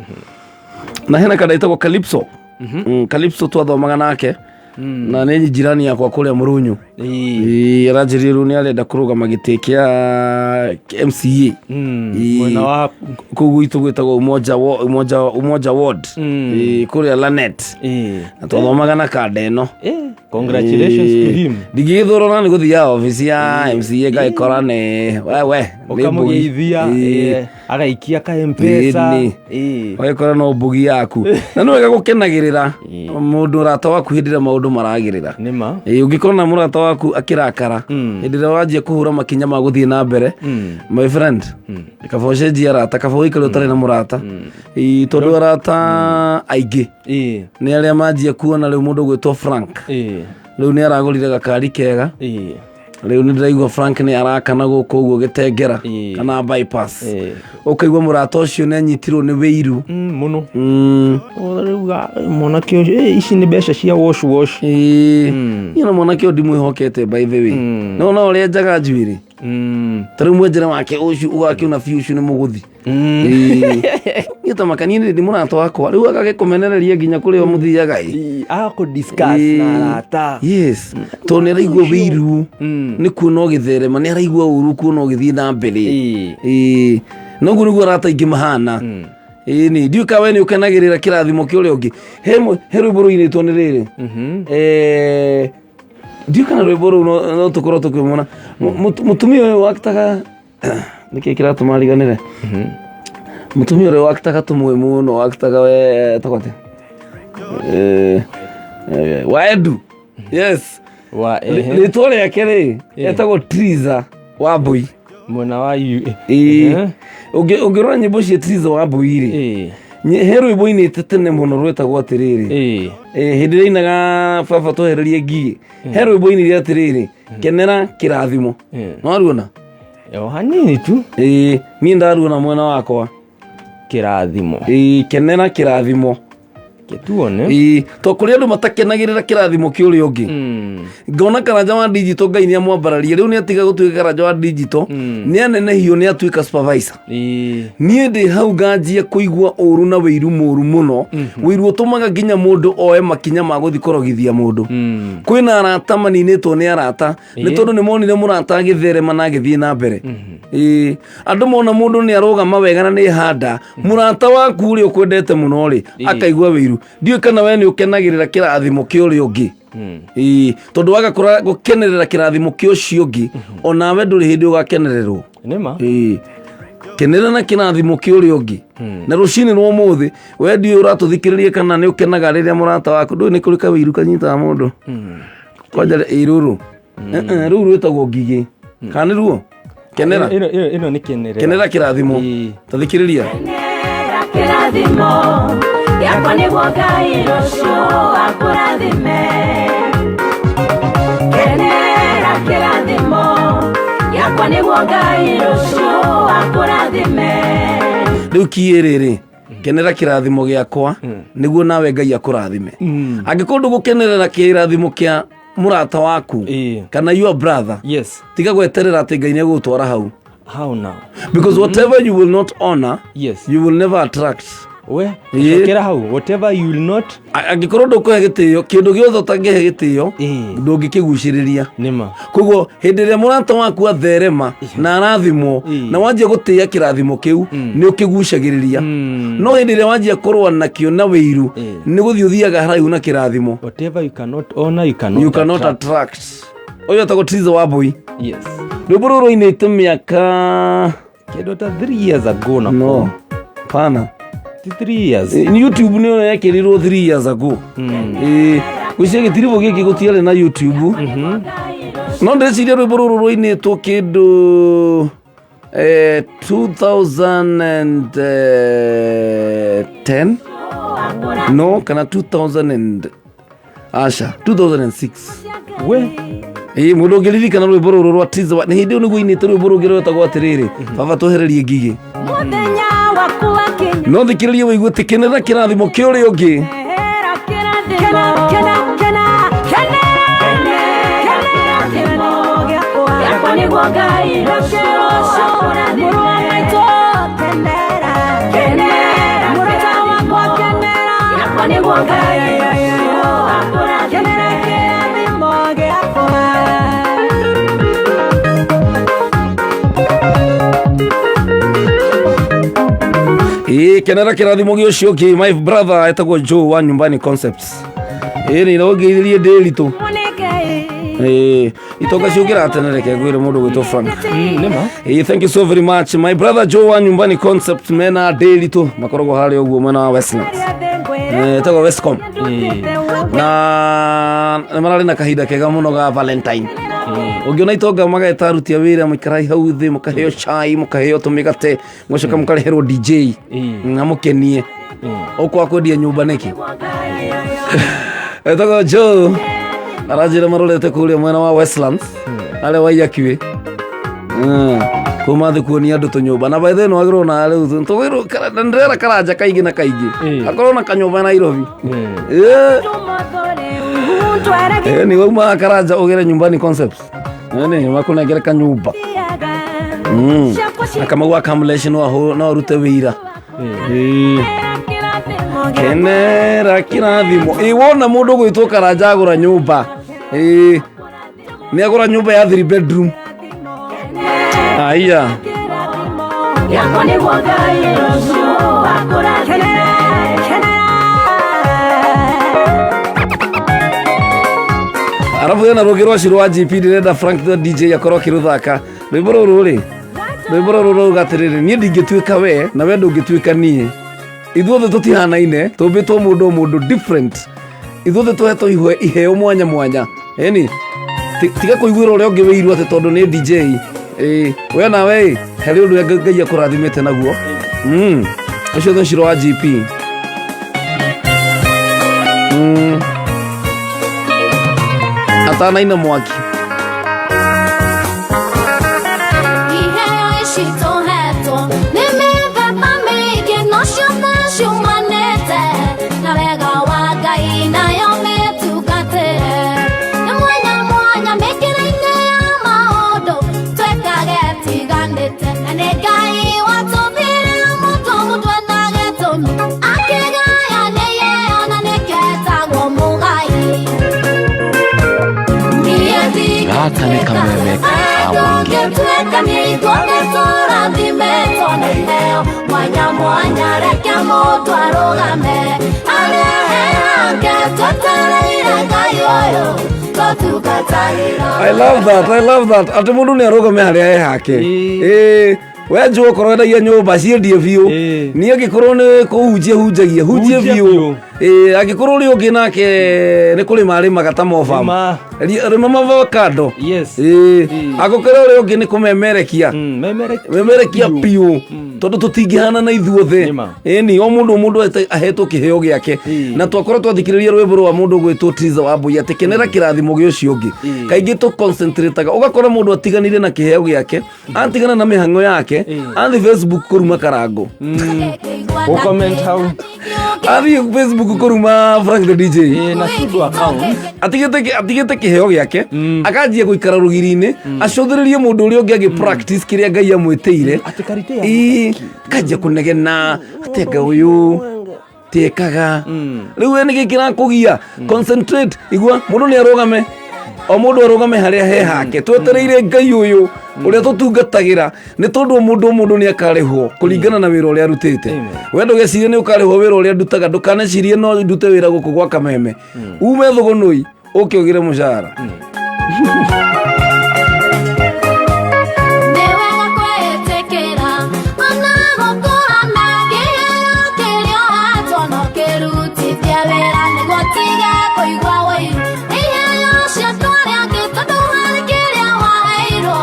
Na hena kada ĩtagwo Calypso. Calypso twathomaga nake na nĩ jirani yakwa kũrĩa Mũrunyu. Ĩĩ, aranjĩrire rĩu nĩ arenda kũrũgama gĩtĩ kĩa MCA. Ĩĩ, Mwena wa kũu gwitũ gwĩtagwo Umoja Ward. Ĩĩ, kũrĩa Lanet. Na twathomaga na kanda ĩno. Congratulations to him. Ndingĩgĩthũrwo na nĩ gũthiaga obici ya MCA ngagĩkora nĩ wewe nĩ mbugi. Ũkamũgeithia. Agaikia ka Mpesa. Ĩni. Ũgagĩkora no mbugi yaku, na nĩ wega gũkenagĩrĩra mũndũ ũrata waku hĩndĩ ĩrĩa maũndũ maragĩrĩra. Nĩma. Ĩĩ, ũngĩkorwo na mũrata waku akĩrakara hĩndĩ ĩrĩa wanjia kũhũra makinya ma gũthiĩ na mbere, my friend, kaba ũcenjie arata, kaba ũikare ũtarĩ na mũrata. Ĩĩ, tondũ arata aingĩ nĩ arĩa manjia kuona rĩu mũndũ gwĩtwo Frank rĩu nĩ aragũrire gakari kega, rĩu nĩ ndĩraigua Frank nĩ arakana gũkũ ũguo gĩtengera kana bypass, ũkaigua mũrata ũcio nĩ anyitirwo nĩ wĩiru. Mũno. Rĩu mwanake ũcio, ici nĩ mbeca cia wash wash. Ĩĩ, niĩ na mwanake ũyũ ndimwĩhokete, by the way. No na ũrĩa njaga njuĩrĩ ta rĩu mwenjere wake ũcio ũgakĩona biũ ũcio nĩ mũgũthi. Ĩĩ. Niĩ ta makanie nĩ ndĩ mũrata wakwa rĩu agagĩkũmenereria nginya kũrĩa mũthiaga ĩ. Agakũ-discuss na arata. Yes, tondũ nĩ araigua wĩiru nĩ kuona ũgĩtherema, nĩ araigua ũru kuona ũgĩthiĩ na mbere. Ĩĩ, noguo nĩguo arata aingĩ mahana. Ĩĩ, nĩ ndiũĩ kana we nĩ ũkenagĩrĩra kĩrathimo kĩa ũrĩa ũngĩ. He rwĩmbo rũinĩtwo nĩ rĩrĩ. Ndiũĩ kana rwĩmbo rũu no tũkorwo tũkĩmuona. Mũtumia ũyũ wakitaga, nĩkĩ kĩratũma ariganĩre, mũtumia ũrĩa wakitaga tũmwe mũno, wakitaga we etagwo atĩa? Wa Edu, yes. Wa Rĩtwa rĩake rĩ etagwo Triza wa Mbui. Mwena wa Ĩĩ. Ũngĩrora nyĩmbo cia Triza wa Mbui rĩ, he rwĩmbo inĩte tene mũno rwĩtagwo atĩrĩrĩ. Hĩndĩ ĩrĩa ainaga baba twehererie ngigĩ, he rwĩmbo inire atĩrĩrĩ, "Kenera kĩrathimo." No ruona? O hanini tu. Ĩĩ, niĩ ndaruona mwena wakwa. Kĩrathimo. Ĩĩ, "Kenera kĩrathimo." Tuone. Ĩĩ, to kũrĩ andũ matakenagĩrĩra kĩrathimo kĩa ũrĩa ũngĩ. Ngona Karanja wa Digital, Ngai nĩ amwambararia rĩu, nĩ atiga gũtuĩka Karanja wa Digital, nĩ anenehio, nĩ atuĩka supervisor. Niĩ ndĩ hau nganjia kũigua ũru na wĩiru mũru mũno, wĩiru ũtũmaga nginya mũndũ oe makinya ma gũthiĩ kũrogithia mũndũ. Kwĩna arata maninĩtwo nĩ arata nĩ tondũ nĩ monire mũrata agĩtherema na agĩthiĩ na mbere. Ĩĩ, andũ mona mũndũ nĩ arũgama wega na nĩ handa mũrata waku ũrĩa ũkwendete mũno rĩ, akaigua wĩiru. Ndiũĩ kana we nĩ ũkenagĩrĩra kĩrathimo kĩa ũrĩa ũngĩ. Ĩĩ, tondũ waga gũkenerera kĩrathimo kĩa ũcio ũngĩ, onawe ndũrĩ hĩndĩ ũgakenererwo. Nĩma. Ĩĩ, kenera na kĩrathimo kĩa ũrĩa ũngĩ. Na rũcinĩ rwa ũmũthĩ, we ndiũĩ ũratũthikĩrĩria kana nĩ ũkenaga rĩrĩa mũrata waku, ndũĩ nĩ kũrĩ kawĩiru kanyitaga mũndũ kwanja ĩ rũrũ. Rũu rwĩtagwo ngigĩ kana nĩ ruo kenera? Ĩno nĩ kenerera. Kenera kĩrathimo, tathikĩrĩria. Kĩrathimo gĩakwa nĩguo Ngai rũciũ akũrathime. Kenera. Kĩrathimo gĩakwa nĩguo Ngai rũciũ akũrathime. Rĩu kiĩrĩrĩ, kenera kĩrathimo gĩakwa nĩguo nawe Ngai akũrathime. Angĩkorwo ndũgũkenerera kĩrathimo kĩa mũrata waku kana your brother, yes, tiga gweterera atĩ Ngai nĩegũgũtwara hau. How now? Because whatever you will not honor, yes, you will never attract. We cokera hau, whatever you will not. Angĩkorwo ndũkũhe gĩtĩo kĩndũ gĩothe, ũtangĩhe gĩtĩo ndũngĩkĩgucĩrĩria. Nĩma. Koguo hĩndĩ ĩrĩa mũrata waku atherema na arathimwo na wanjia gũtĩĩa kĩrathimo kĩu, nĩ ũkĩgucagĩrĩria. No hĩndĩ ĩrĩa wanjia kũrũa nakĩo na wĩiru, nĩ gũthiĩ ũthiaga haraihu na kĩrathimo. Whatever you cannot honor, you cannot you cannot attract. Ũyũ etagwo Triza Wambui. Yes. Rwĩmbo rũrũ rũinĩte mĩaka kĩndũ ta 3 years ago na no pana. Ti 3 years. YouTube nĩyo yekĩrirwo 3 years ago. Gwĩciria gĩtiribũ gĩkĩ gũtiarĩ na YouTube, no ndĩreciria rwĩmbo rũrũ rũinĩtwo kĩndũ 2010, no kana 2000 and aca, 2006. We. Ĩĩ, mũndũ ũngĩririkana rwĩmbo rũrũ rwa Triza nĩ hĩndĩ ĩyo nĩguo inĩte rwĩmbo rũngĩ rwetagwo atĩrĩrĩ, baba twehererie ngigĩ. Mũthenya waku wakinya. No thikĩrĩrie wĩigue atĩ kenera kĩrathimo kĩa ũrĩa ũngĩ. Kena, kena, kena, kena, kĩrathimo gĩakwa nĩguo Ngai rũciũ akũrathime. Mũrũ wa maitũ kenera, kenera mũrata wakwa kenera, gĩakwa nĩguo Ngai rũciũ akũrathime. Kenera kĩrathimo gĩakwa. Ĩĩ, kenera kĩrathimo gĩa ũcio ũngĩ. My brother etagwo Joe wa Nyumbani Concepts. Ĩĩ, nĩ ũngĩithĩrie ndĩritũ. Ĩĩ, itonga ciũkĩraga tene. Reke ngwĩre mũndũ gwĩtwo Frank. Nĩma. Ĩĩ, thank you so very much, my brother Joe wa Nyumbani Concept. Mena ndĩritũ makoragwo harĩa ũguo mwena wa Westlands. Ĩtagwo Westcom na nĩ mararĩ na kahinda kega mũno ga Valentine. Ũngĩona itonga mageta aruti a wĩra, mũikarai hau thĩ, mũkaheo cai, mũkaheo tũmĩgate, mũgacoka mũkareherwo DJ na mũkenie ũkwa kwendia nyũmba nĩkĩ. Etagwo Joe, aranjĩra marorete kũrĩa mwena wa Westlands, harĩa wa Iyakiwe kuma thĩ kuonia andũ tũnyũmba. Na by the way, nĩwagĩrĩirwo na rĩu tũgĩrwo ndĩrera Karanja kaingĩ na kaingĩ akorwo na kanyũmba Nairobi. Nĩ waumaga Karanja ũgere Nyumbani Concepts nĩ makũnengere kanyũmba. Na Kamau wa Kamlesh no arute wĩira. Kenera kĩrathimo. Ĩ, wona mũndũ gwĩtwo Karanja agũra nyũmba, ĩ nĩ agũra nyũmba ya 3 bedroom, aya. Gĩakwa nĩguo Ngai rũciũ akũrathime. Arabu hena rũngĩ rwa Ciro wa GP, ndĩrenda Frank the DJ akorwo akĩrũthaka rwĩmbo rũrũ rĩ. Rwĩmbo rũrũ rũruga atĩrĩrĩ, niĩ ndingĩtuĩka we na we ndũngĩtuĩka niĩ, ithuothe tũtihanaine, tũmbĩtwo mũndũ o mũndũ different, ithuothe tũhetwo iheo mwanya mwanya. Ĩni tiga kũiguĩra ũrĩa ũngĩ wĩiru atĩ tondũ nĩ DJ. Ĩ, we nawe ĩ harĩ ũndũ ũrĩa Ngai akũrathimĩte naguo. Ũcio nĩ Ciro wa GP. Atanaina mwaki. Iheo ici tũhetwo nĩ mĩthemba mĩingĩ, no ciothe ciumanĩte na wega wa Ngai, nayo mĩtungatĩre nĩ mwanya mwanya mĩkĩra-inĩ ya maũndũ twĩkage tiganĩte, na nĩ Ngai watũmbire mũndũ mũndũ ena gĩtũmi akĩgaya nĩ yeo na nĩketagwo mũgai. Niĩ Gaka nĩ kameme ka mũingĩ. ndingĩtuĩka nĩ ithuothe tũrathimĩtwo nĩ iheo mwanya mwanya, reke mũndũ arũgame harĩa he hake, twetereire Ngai ũyũ tũtungatagĩra. I love that, I love that. Atĩ mũndũ nĩ arũgame harĩa he hake. Ĩĩ. We njũ okorwo wendagia nyũmba ciendie biũ. Niĩ angĩkorwo nĩ kũhunjia hunjagia, hunjie Hunjia biũ. biũ. Ĩĩ, angĩkorwo ũrĩa ũngĩ nake nĩ kũrĩma arĩmaga ta mobam. Rĩma. Rĩma mavocado. Yes. Ĩĩ, angĩkorwo ũrĩa ũngĩ nĩ kũmemerekia. Memerekia. Memerekia biũ. Tondũ tũtingĩhana na ithuothe. Nĩma. Ĩni, o mũndũ o mũndũ ahetwo kĩheo gĩake. Na twakorwo twathikĩrĩria rwĩmbo rwa mũndũ ũgwĩtwo Triza wa Mbui atĩ kenera kĩrathimo gĩa ũcio ũngĩ. Kaingĩ tũ concentrataga ũgakora mũndũ atiganire na kĩheo gĩake, atigana na mĩhang'o yake, athiĩ Facebook kũruma karango. Gũ-comment hau. Athiĩ Facebook kũruma Frank the DJ. Na pseudo account. Atigĩte kĩheo gĩake, akanjia gũikara rũgiri-inĩ, acũthĩrĩrie mũndũ ũrĩa ũngĩ agĩ practice kĩrĩa Ngai amwĩtĩire. Atĩ karite ya Ĩĩ, kanjia kũnegena atenga ũyũ tiekaga rĩu we nĩkĩ kĩrakũgia concentrate igua mũndũ nĩ arũgame o mũndũ arũgame harĩa he hake twetereire Ngai ũyũ ũrĩa tũtungatagĩra nĩ tondũ o mũndũ o mũndũ nĩ akarĩhwo kũringana na wĩra ũrĩa arutĩte. We ndũgecirie nĩ ũkarĩhwo wĩra ũrĩa ndutaga, ndũkanecirie no ndute wĩra gũkũ gwa kameme ume thũgũnũi ũke ũgĩre mũcara. Nĩ wega kwĩtĩkĩra ona gũkũrana kĩheo kĩrĩa ũhetwo no kĩrutithie wĩra nĩguo ũtige kũigua ũiru. Iheo ciaku arĩa angĩ tondũ harĩ kĩrĩa waheirwo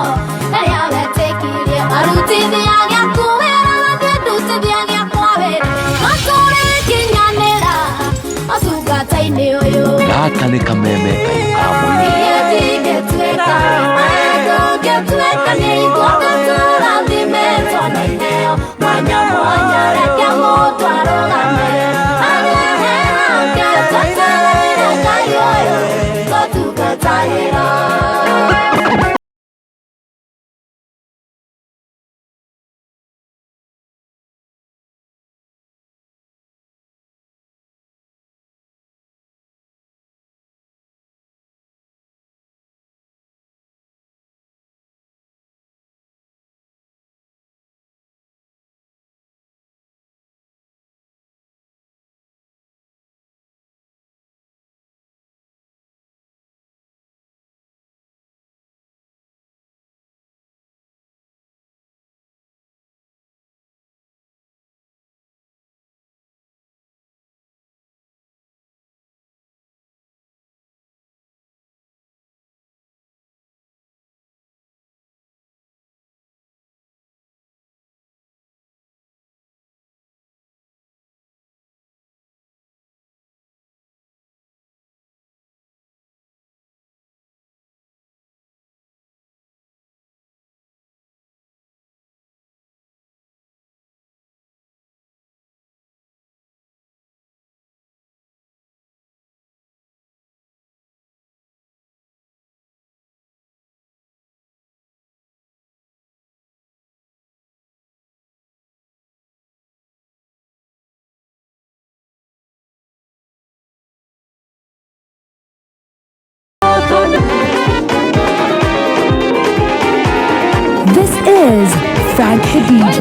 rĩrĩa wetĩkirie. Warutithia gĩaku wĩra na niĩ ndutithia gĩakwa wĩra, no tũrĩkinyanĩra ũtungata-inĩ ũyũ. Gaka nĩ kameme kayũ ka mũingĩ. Tũngĩtuĩka tũngĩtuĩka nĩ ithuothe tũrathimĩtwo na iheo mwanya mwanya, reke mũndũ arũgame harĩa he hake, twetereire Ngai ũyũ tũtungatagĩra. This is Frank the DJ.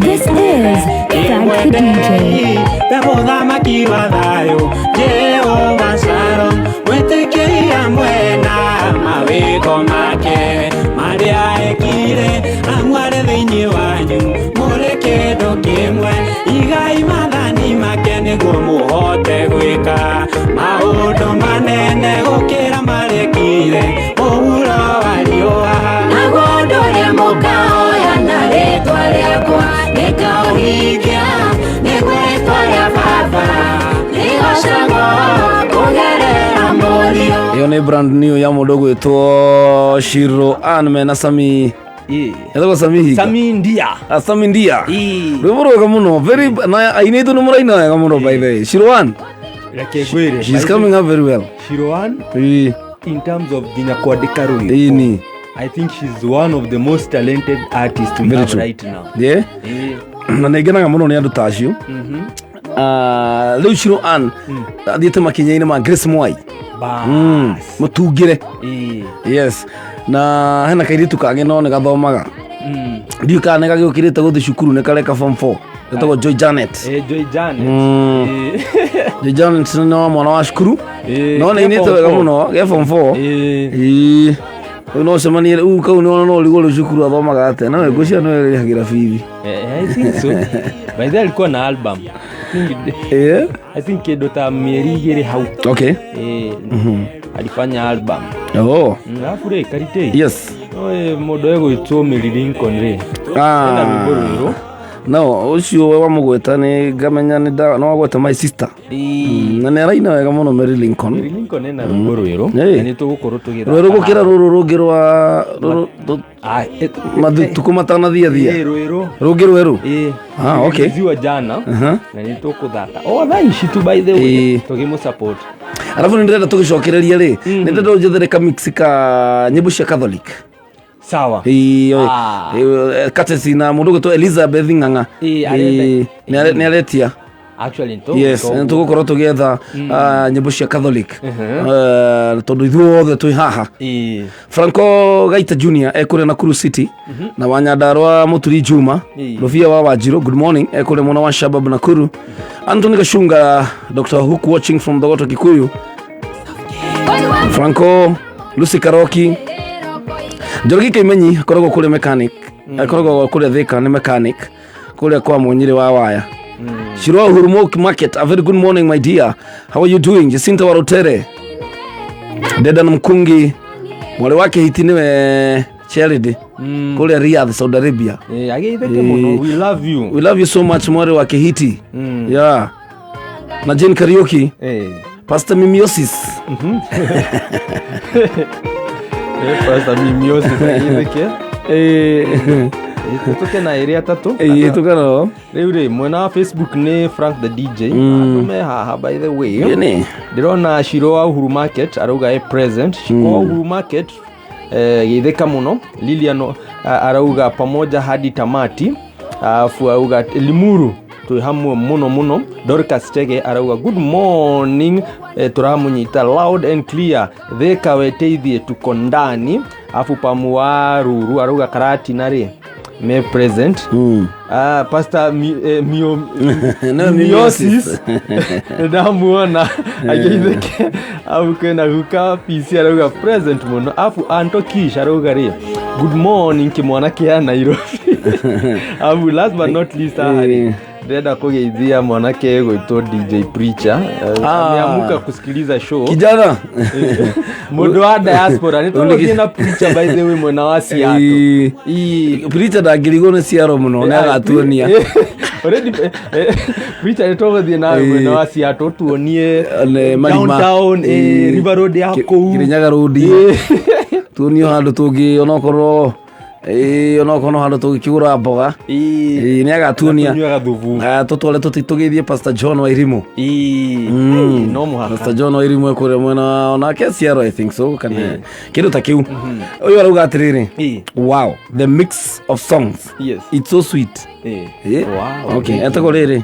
This is Frank the DJ. Mũthamaki wa thayũ Jehova Shalom mwĩtĩkĩria mwena mawĩko make marĩa ekire amware thĩinĩ wanyu mũrĩ kĩndũ kĩmwe igai mathani make nĩguo mũhote gwĩka maũndũ manene gũkĩra marekire mũhuro wa riũa. Naguo ũndũ ũrĩa mũkahoya na rĩtwa rĩakwa nĩngaũhingia nĩguo rĩtwa rĩa Baba rĩgoocagwo kũgerera Mũriũ. Ĩyo nĩ brand new ya mũndũ ũgwĩtwo Shiro Ann mena Sami. Etagwo Sami Hinga. Sami Ndia. Ah, Sami Ndia. Ĩĩ. Rwĩmbo rwega mũno. Very na ainĩtwo nĩ mũraina wega mũno by the way. Shirwan. Reke ngwĩre. She's coming up very well. Shirwan Ĩĩ. in terms of nginya kwandĩka rwĩmbo. Ĩni. I think she's one of the most talented artists we Very have true. right now. Yeah. Ĩĩ. Na nĩ ngenaga mũno nĩ andũ ta acio. Ah, rĩu Shiro Ann athiĩte makinya-inĩ ma Grace Mwai. Bas. Mũtungĩre. Ĩĩ. Yes. Na hena kairĩtu kangĩ no nĩ gathomaga. Ndiũĩ kana nĩ gagĩũkĩrĩte gũthiĩ cukuru nĩ kareka form 4. Getagwo Joy Janet. Eh, Joy Janet. Ĩĩ. Joy Janet nĩ wa mwana wa cukuru. Ĩĩ, No nĩ ke inĩte form wega four. mũno ge form 4. Ĩĩ. Ĩĩ. Rĩu no ũcemanie rĩu kau nĩ no ũrigwo rĩu cukuru athomaga atĩa. No ngũcia no ĩrĩhagĩra bithi. Eh, I think so. By the way, alikuwa na album. Eh. I think kĩndũ ta mĩeri igĩrĩ hau. Okay. Eh, alifanya album. Oh. Alafu rĩ Karitei. Yes. Oe mũndũ egwĩtwo Mary Lincoln rĩ. Ah. Ena rwĩmbo rwerũ. No, ũcio wamũgweta nĩ ngamenya nĩ nda no wagweta my sister. Na nĩ araina wega mũno Mary Lincoln. Mary Lincoln ena rwĩmbo rwerũ. Ĩĩ. Na nĩ tũgũkorwo tũgĩthaka. Rwerũ gũkĩra rũrũ rũngĩ rwa rũrũ Ah, matukũ matanathiathia. Ĩĩ, rwerũ. Rũngĩ rwerũ. Ĩĩ. Ah, okay. Releasiwa jana. Aha. Na nĩ tũkũthaka. O thaa ici tu by the way. Ĩĩ. Tũkĩmũ support. Arabu nĩ ndĩrenda tũgĩcokereria rĩ. Nĩ ndĩrenda ũnjethere ka mix ka nyĩmbo cia Catholic. Sawa. Ĩĩ, oi. Ah. Ĩĩ, courtesy na mũndũ ũgwĩtwo Elizabeth Ng'ang'a. Ĩĩ, arenda- Ĩĩ, nĩ aretia. Actually nĩ Yes, nĩ tũgũkorwo tũgĩetha nyĩmbo cia Catholic. Tondũ ithuothe twĩ haha. Ĩĩ. Franco Gaita Junior ekũrĩa Nakuru City na Wanyandarua Mũturi Juma Ĩĩ. Rũbia wa Wanjirũ good morning ekũrĩa mwena wa Shabab Nakuru Anthony Gashunga Dr. Hook watching from Thogoto Kikuyu Franco Lucy Karoki Njorogi Kaimenyi akoragwo kũrĩa mechanic akoragwo kũrĩa Thika nĩ mechanic kũrĩa kwa Mũnyĩrĩ wa waya Shirwa Uhuru Milk Market a very good morning my dear how are you doing Jacinta Warutere Dedan Mkungi mwarĩ wake hiti nĩwe Charity kũrĩa Riyadh Saudi Arabia Ĩĩ, ageithĩke mũno. We love you. we love you so much mwarĩ wa Kihiti yeah na Jane Kariuki Ĩĩ. Pastor Mimiosis Eh, Pastor Mimiosis ageithĩke. eh Tũke na ĩrĩ atatũ. eh tukano Rĩu rĩ mwena wa Facebook nĩ Frank the DJ. Andũ me haha by the way. Ĩni. Ndĩrona Shiro wa Uhuru Market arauga e present. Shiro wa Uhuru Market geithĩka mũno. Lilian arauga pamoja hadi tamati. Alafu arauga Limuru twĩ hamwe mũno mũno. Dorcas Chege arauga good morning, tũramũnyita loud and clear. Thika weteithie tuko ndani. Alafu pamu wa Ruru arauga Karatina rĩ me present. Pastor Mio, No, Miosis ndamuona ageithĩke abu kwĩna guka PC arauga present mũno abu Anto Kish arauga rĩ good morning kĩmwana kĩa Nairobi abu last but not least haha rĩ ndĩrenda kũgeithia mwanake gwĩtwo DJ Preacher. Ameamuka kusikiliza show kijana mũndũ wa diaspora nĩ tũgũthiĩ na Preacher by the way mwena wa Seattle. Ĩĩ. Preacher ndangĩrigwo nĩ ciaro mũno nĩ agatuonia Already, Preacher nĩ tũgũthiĩ nawe mwena wa Seattle tuonie Ne, marima. downtown, Ĩĩ. River Road ya kũu. Kirinyaga Road tuonio handũ tũngĩ onokorwo ĩĩ onokorwo no handũ tũngĩkĩgũra mboga Ĩĩ. Ĩĩ, nĩ agatuonia Tũnyue gathubu. Tũtware tũgeithie Pastor John Wairimu Ĩĩ. No mũhaka. Pastor John Wairimu ekũrĩa mwena onake Seattle I think so kana kĩndũ ta kĩu ũyũ arauga atĩrĩrĩ Ĩĩ. wow the mix of songs Yes. it's so sweet Ĩĩ. Eh? Wow. Okay, etagwo rĩrĩ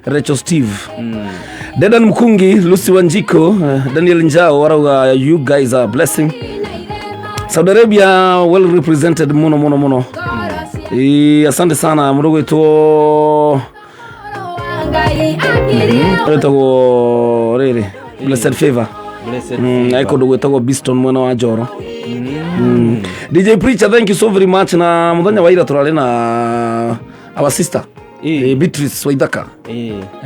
Rachel Steve Dedan Mkungi Lucy Wanjiko Daniel Njao arauga you guys are a blessing Saudi Arabia well represented muno muno muno. Asante sana mũndũ gwĩtwo wĩtagwo rĩrĩ Blessed Favor. Blessed Ai kũndũ gwĩtagwo Biston mwena wa Njoro. DJ Preacher thank you so very much na mũthenya wa ira tũrarĩ na our sister Beatrice Waithaka.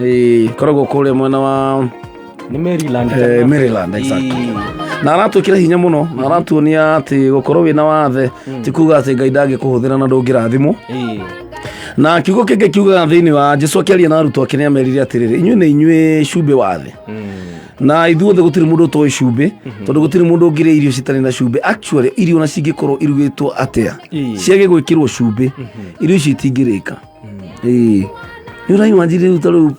Ĩĩ. Koragwo kũrĩa mwena wa Nĩ Maryland. Maryland exactly. Na aratwĩkĩra hinya mũno na aratuonia atĩ gũkorwo wĩna wathe ti kuga atĩ Ngai ndangĩkũhũthĩra na ndũngĩrathimwo. Na kiugo kĩngĩ kiugaga thĩinĩ wa Jesu akĩaria na arutwo ake nĩ amerire atĩrĩrĩ inyuĩ nĩ inyuĩ cumbĩ wa thĩ. Na ithuothe gũtirĩ mũndũ ũtoĩ cumbĩ, tondũ gũtirĩ mũndũ ũngĩrĩa irio citarĩ na cumbĩ. Actually irio ona cingĩkorwo irugĩtwo atĩa, ciage gwĩkĩrwo cumbĩ, irio icio itingĩrĩka. Ĩĩ, nĩ ũraimagine rĩu ta rĩu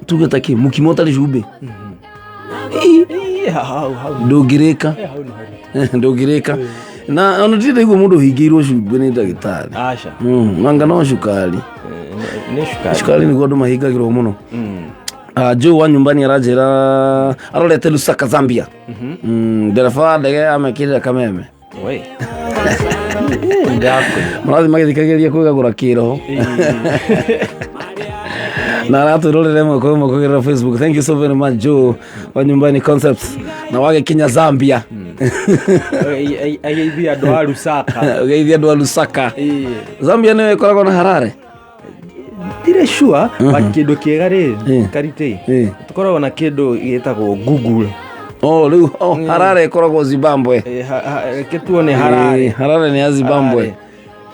tuge ta kĩ mũkimo ũtarĩ cumbĩ? Ĩĩ, hau hau. Ndũngĩrĩka. Hau nĩ haritũ. Ndũngĩrĩka. Na ona ndirĩ ndaigua mũndũ ũhingĩirwo cumbĩ nĩ ndagĩtarĩ. Aca. Anga no cukari. Nĩ cukari. Cukari nĩguo andũ mahingagĩrwo mũno. Joe wa nyumbani aranjĩra arorete Lusaka, Zambia. Ndereba wa ndege amekĩrĩra kameme. We. Ndakũigua. Marathiĩ magĩthikagĩrĩria kwĩgagũra kĩroho na aratwĩrorera ĩmwe kwa ĩmwe kũgerera Facebook. Thank you so very much, Joe wa Nyumbani Concepts, na wagĩkinya Zambia. Ageithia andũ a Lusaka. Ũgeithia andũ a Lusaka. Zambia nĩyo ĩkoragwo na Harare? Ndirĩ sure, but kĩndũ kĩega rĩ, Karitĩ, Ĩĩ. tũkoragwo na kĩndũ gĩtagwo Google. Oh, rĩu, oh, Harare ĩkoragwo Zimbabwe. Reke tuone Harare. Ĩĩ, Harare nĩ ya Zimbabwe.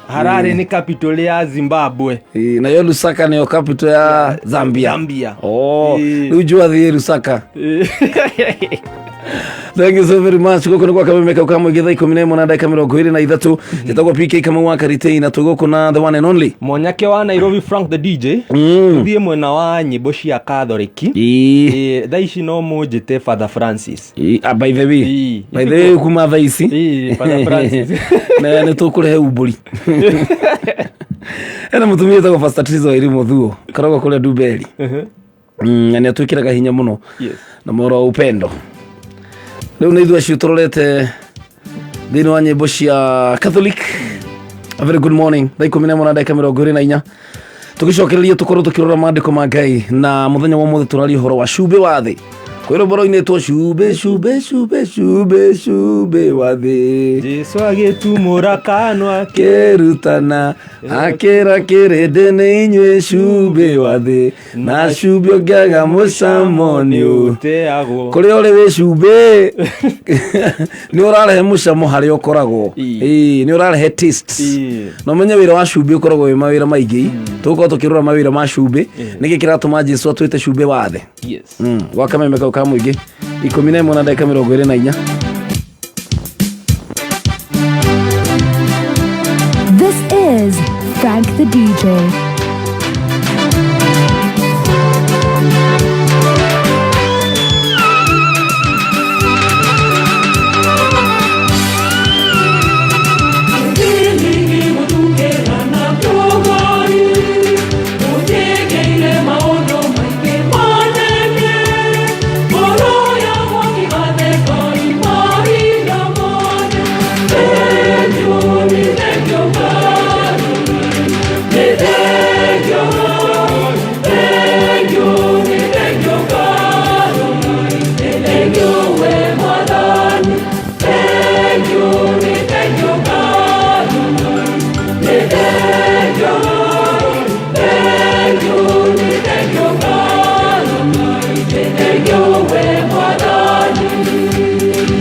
Harare nĩ capital ya Zimbabwe. Ĩĩ, nayo Lusaka nĩyo capital ya Zambia. Zambia. Oh, Ĩĩ. rĩu Joe athiĩ Lusaka. Thank you so very much. Gũkũ nĩ gwa kameme kau ka mũingĩ, thaa 11 na ndagĩka 23. Njĩtagwo PK Kamau wa Karitei, na twĩ gũkũ na the one and only Mwanyake wa Nairobi, Frank the DJ. Tũthiĩ mwena wa nyĩmbo cia Katholiki. Ĩĩ. Thaa ici no mũnjĩte Father Francis. Ĩĩ, ah, by the way, Ĩĩ. by the way, kuma thaa ici Ĩĩ, Father Francis. Na nĩ tũkũrehe umbũri. Ena mũtumia wĩtagwo Pastor Trizo Wairimu Thuo, koragwo kũrĩa Ndumberi. Na nĩ atwĩkĩraga hinya mũno na mohoro wa upendo. Rĩu nĩ ithuĩ acio tũrorete thĩinĩ wa nyĩmbo cia Catholic. A very good morning. Thaa 11 na ndagĩka 24, tũgĩcokereria tũkorwo tũkĩrora maandĩko ma Ngai, na mũthenya wa ũmũthĩ tũraria ũhoro wa cumbĩ wa thĩ. Kwĩ rwĩmbo rũinĩtwo, "Cumbĩ, cumbĩ, cumbĩ, cumbĩ, cumbĩ wa thĩ." Jesu agĩtumũra kanua. Kĩrutana akĩra kĩrĩndĩ, "Nĩ inyuĩ cumbĩ wa thĩ, na cumbĩ ũngĩaga mũcamo nĩ ũteagwo." Kũrĩa ũrĩ wĩ cumbĩ, nĩ ũrarehe mũcamo harĩa ũkoragwo. Ĩĩ, nĩ ũrarehe taste. Na ũmenye wĩra wa cumbĩ ũkoragwo wĩ mawĩra maingĩ. Tũgũkorwo tũkĩrora mawĩra ma cumbĩ, nĩkĩ kĩratũma Jesu atwĩte cumbĩ wa thĩ. Gwa kameme kau ka mũingĩ, 11 na ndagĩka 24. This is Frank the DJ.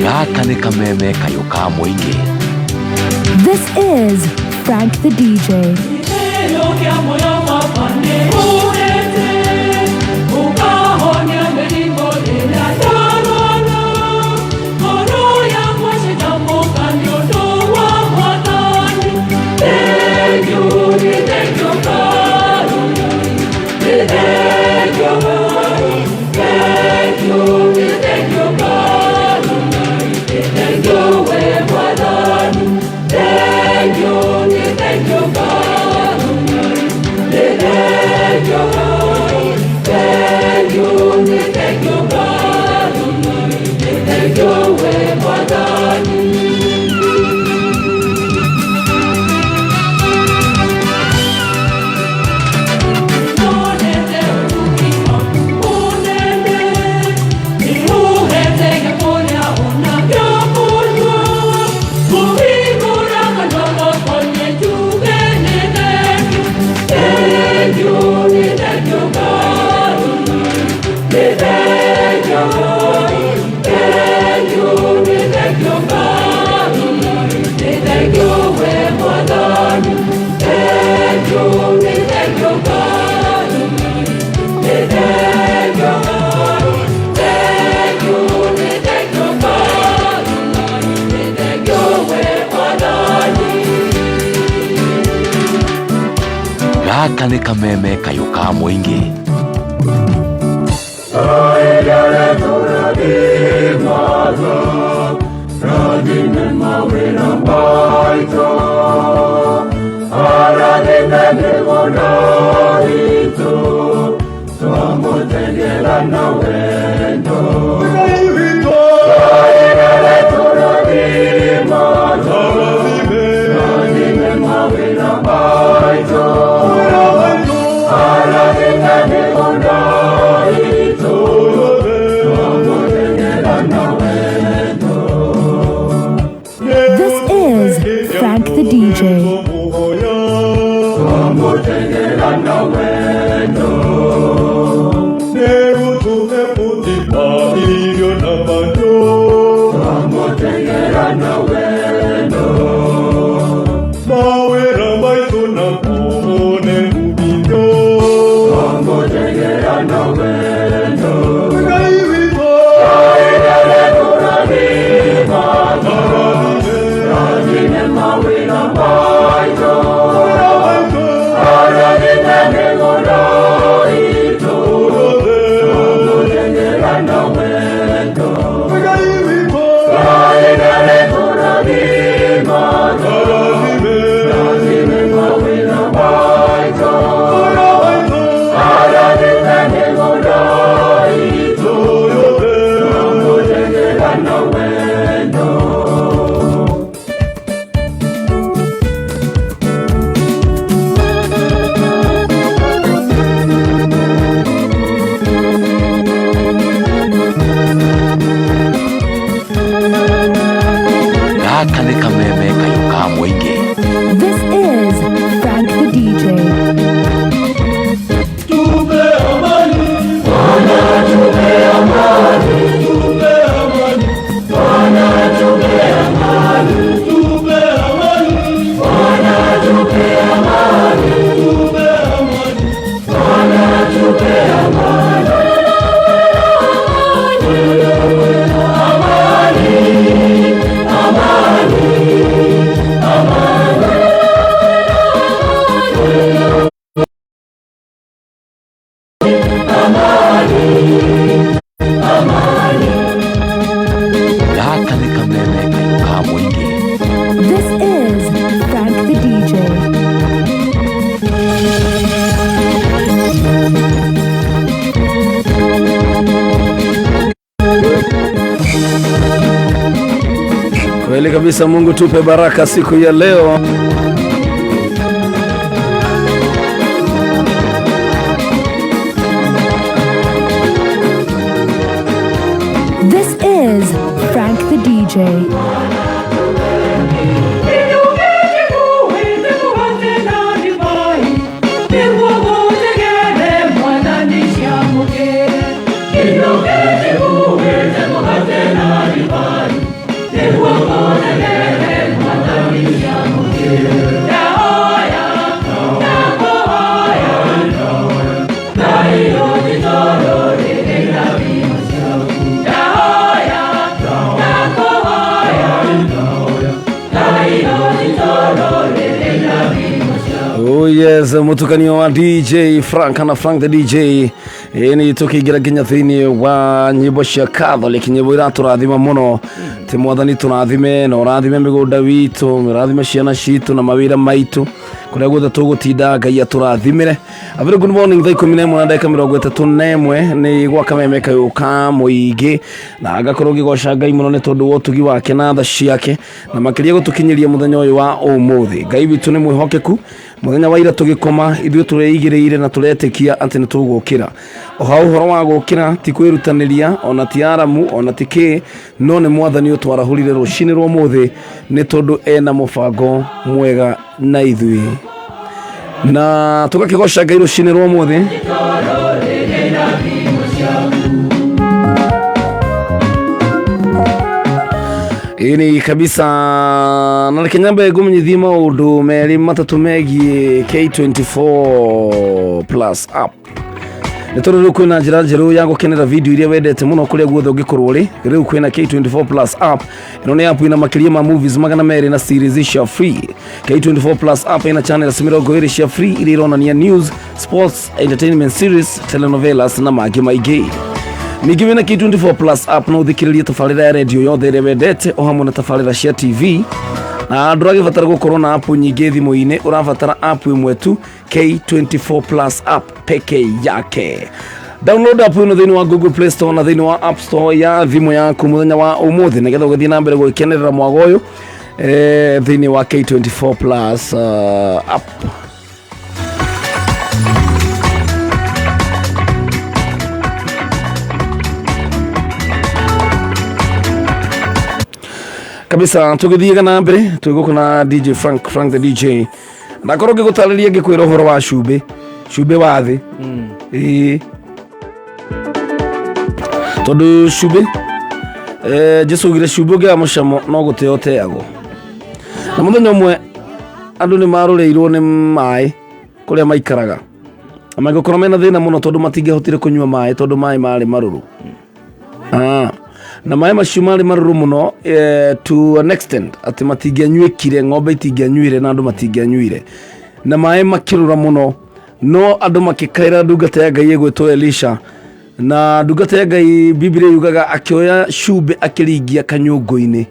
Gaka nĩ kameme kayũ ka mũingĩ. This is Frank the DJ. Thank you. Gaka nĩ kameme kayũ ka mũingĩ. This is Frank the DJ. Gaka nĩ kameme kayũ ka mũingĩ. This is Frank the DJ. Gaka nĩ kameme kayũ ka mũingĩ. This is Frank the DJ. Kweli kabisa, Mungu tupe baraka siku ya leo. This is Frank the DJ. Oh yes, mutukanio wa DJ Frank na Frank the DJ ĩni tũkĩingĩra nginya thĩinĩ wa nyĩmbo cia Catholic, nyĩmbo iratũrathima mũno. Ti mwathani tũrathime na ũrathime mĩgũnda witũ, ũrathime ciana citũ na mawĩra maitũ kũrĩa guothe tũgũtinda, Ngai atũrathimĩre. A very good morning, thaa 11 na ndagĩka 31 nĩ gwa kameme kayũ ka mũingĩ, na ngakorwo ngĩgoca Ngai mũno nĩ tondũ wa ũtugi wake na tha ciake, na makĩria gũtũkinyĩria mũthenya ũyũ wa ũmũthĩ. Ngai witũ nĩ mwĩhokeku. Mũthenya wa ira tũgĩkoma ithuĩ tũreigĩrĩire na tũretĩkia atĩ nĩ tũgũkĩra. O ha ũhoro wa gũkĩra ti kwĩrutanĩria, ona ti aramu, ona ti kĩ, no nĩ mwathani ũtwarahũrire rũcinĩ rwa ũmũthĩ nĩ tondũ ena mũbango mwega na ithuĩ, na tũgakĩgoca Ngai rũcinĩ rwa ũmũthĩ. Ĩni kabisa, na reke nyambe ngũmenyithie maũndũ merĩ matatũ megiĩ K24 Plus app. Nĩ tondũ rĩu kwĩna njĩra njerũ ya gũkenera video iria wendete mũno kũrĩa guothe ũngĩkorwo ũrĩ. Rĩu kwĩna K24 Plus app. Ĩno nĩ app ĩna makĩria ma movies 200 na series cia free. K24 Plus app ĩna channels 20 cia free iria ironania news, sports, entertainment series, telenovelas na mangĩ maingĩ. Ningĩ wĩna K24 Plus app no ũthikĩrĩrie tabarĩra ya redio yothe ĩrĩa wendete o hamwe na tabarĩra cia TV. Na ndũragĩbatara gũkorwo na app nyingĩ thimũ-inĩ, ũrabatara app ĩmwe tu, K24 Plus app peke yake. Download app ĩno thĩinĩ wa Google Play Store na thĩinĩ wa App Store ya thimũ yaku mũthenya wa ũmũthĩ nĩgetha ũgĩthiĩ na mbere gũgĩkenerera mwago ũyũ thĩinĩ wa K24 Plus app. Kabisa tũgĩthiaga na mbere twĩ gũkũ na DJ Frank, Frank the DJ. Ndakorwo ngĩgũtarĩria ngĩkwĩra ũhoro wa cumbĩ, cumbĩ wa thĩ. Ĩĩ. Tondũ cumbĩ, Jesu augire cumbĩ ũngĩaga mũcamo no gũteo ũteagwo. Na mũthenya ũmwe andũ nĩ marũrĩirwo nĩ maĩ kũrĩa maikaraga. Na magĩkorwo mena thĩna mũno tondũ matingĩahotire kũnyua maĩ tondũ maĩ marĩ marũrũ. Na maĩ macio marĩ marũrũ mũno to an extent atĩ matingĩanyuĩkire, ng'ombe itingĩanyuire na andũ matingĩanyuire. Na maĩ makĩrũra mũno, no andũ makĩkaĩra ndungata ya Ngai ĩgwĩtwo Elisha. Na ndungata ya Ngai Biblia yugaga akĩoya cumbĩ akĩringia kanyũngũ-inĩ.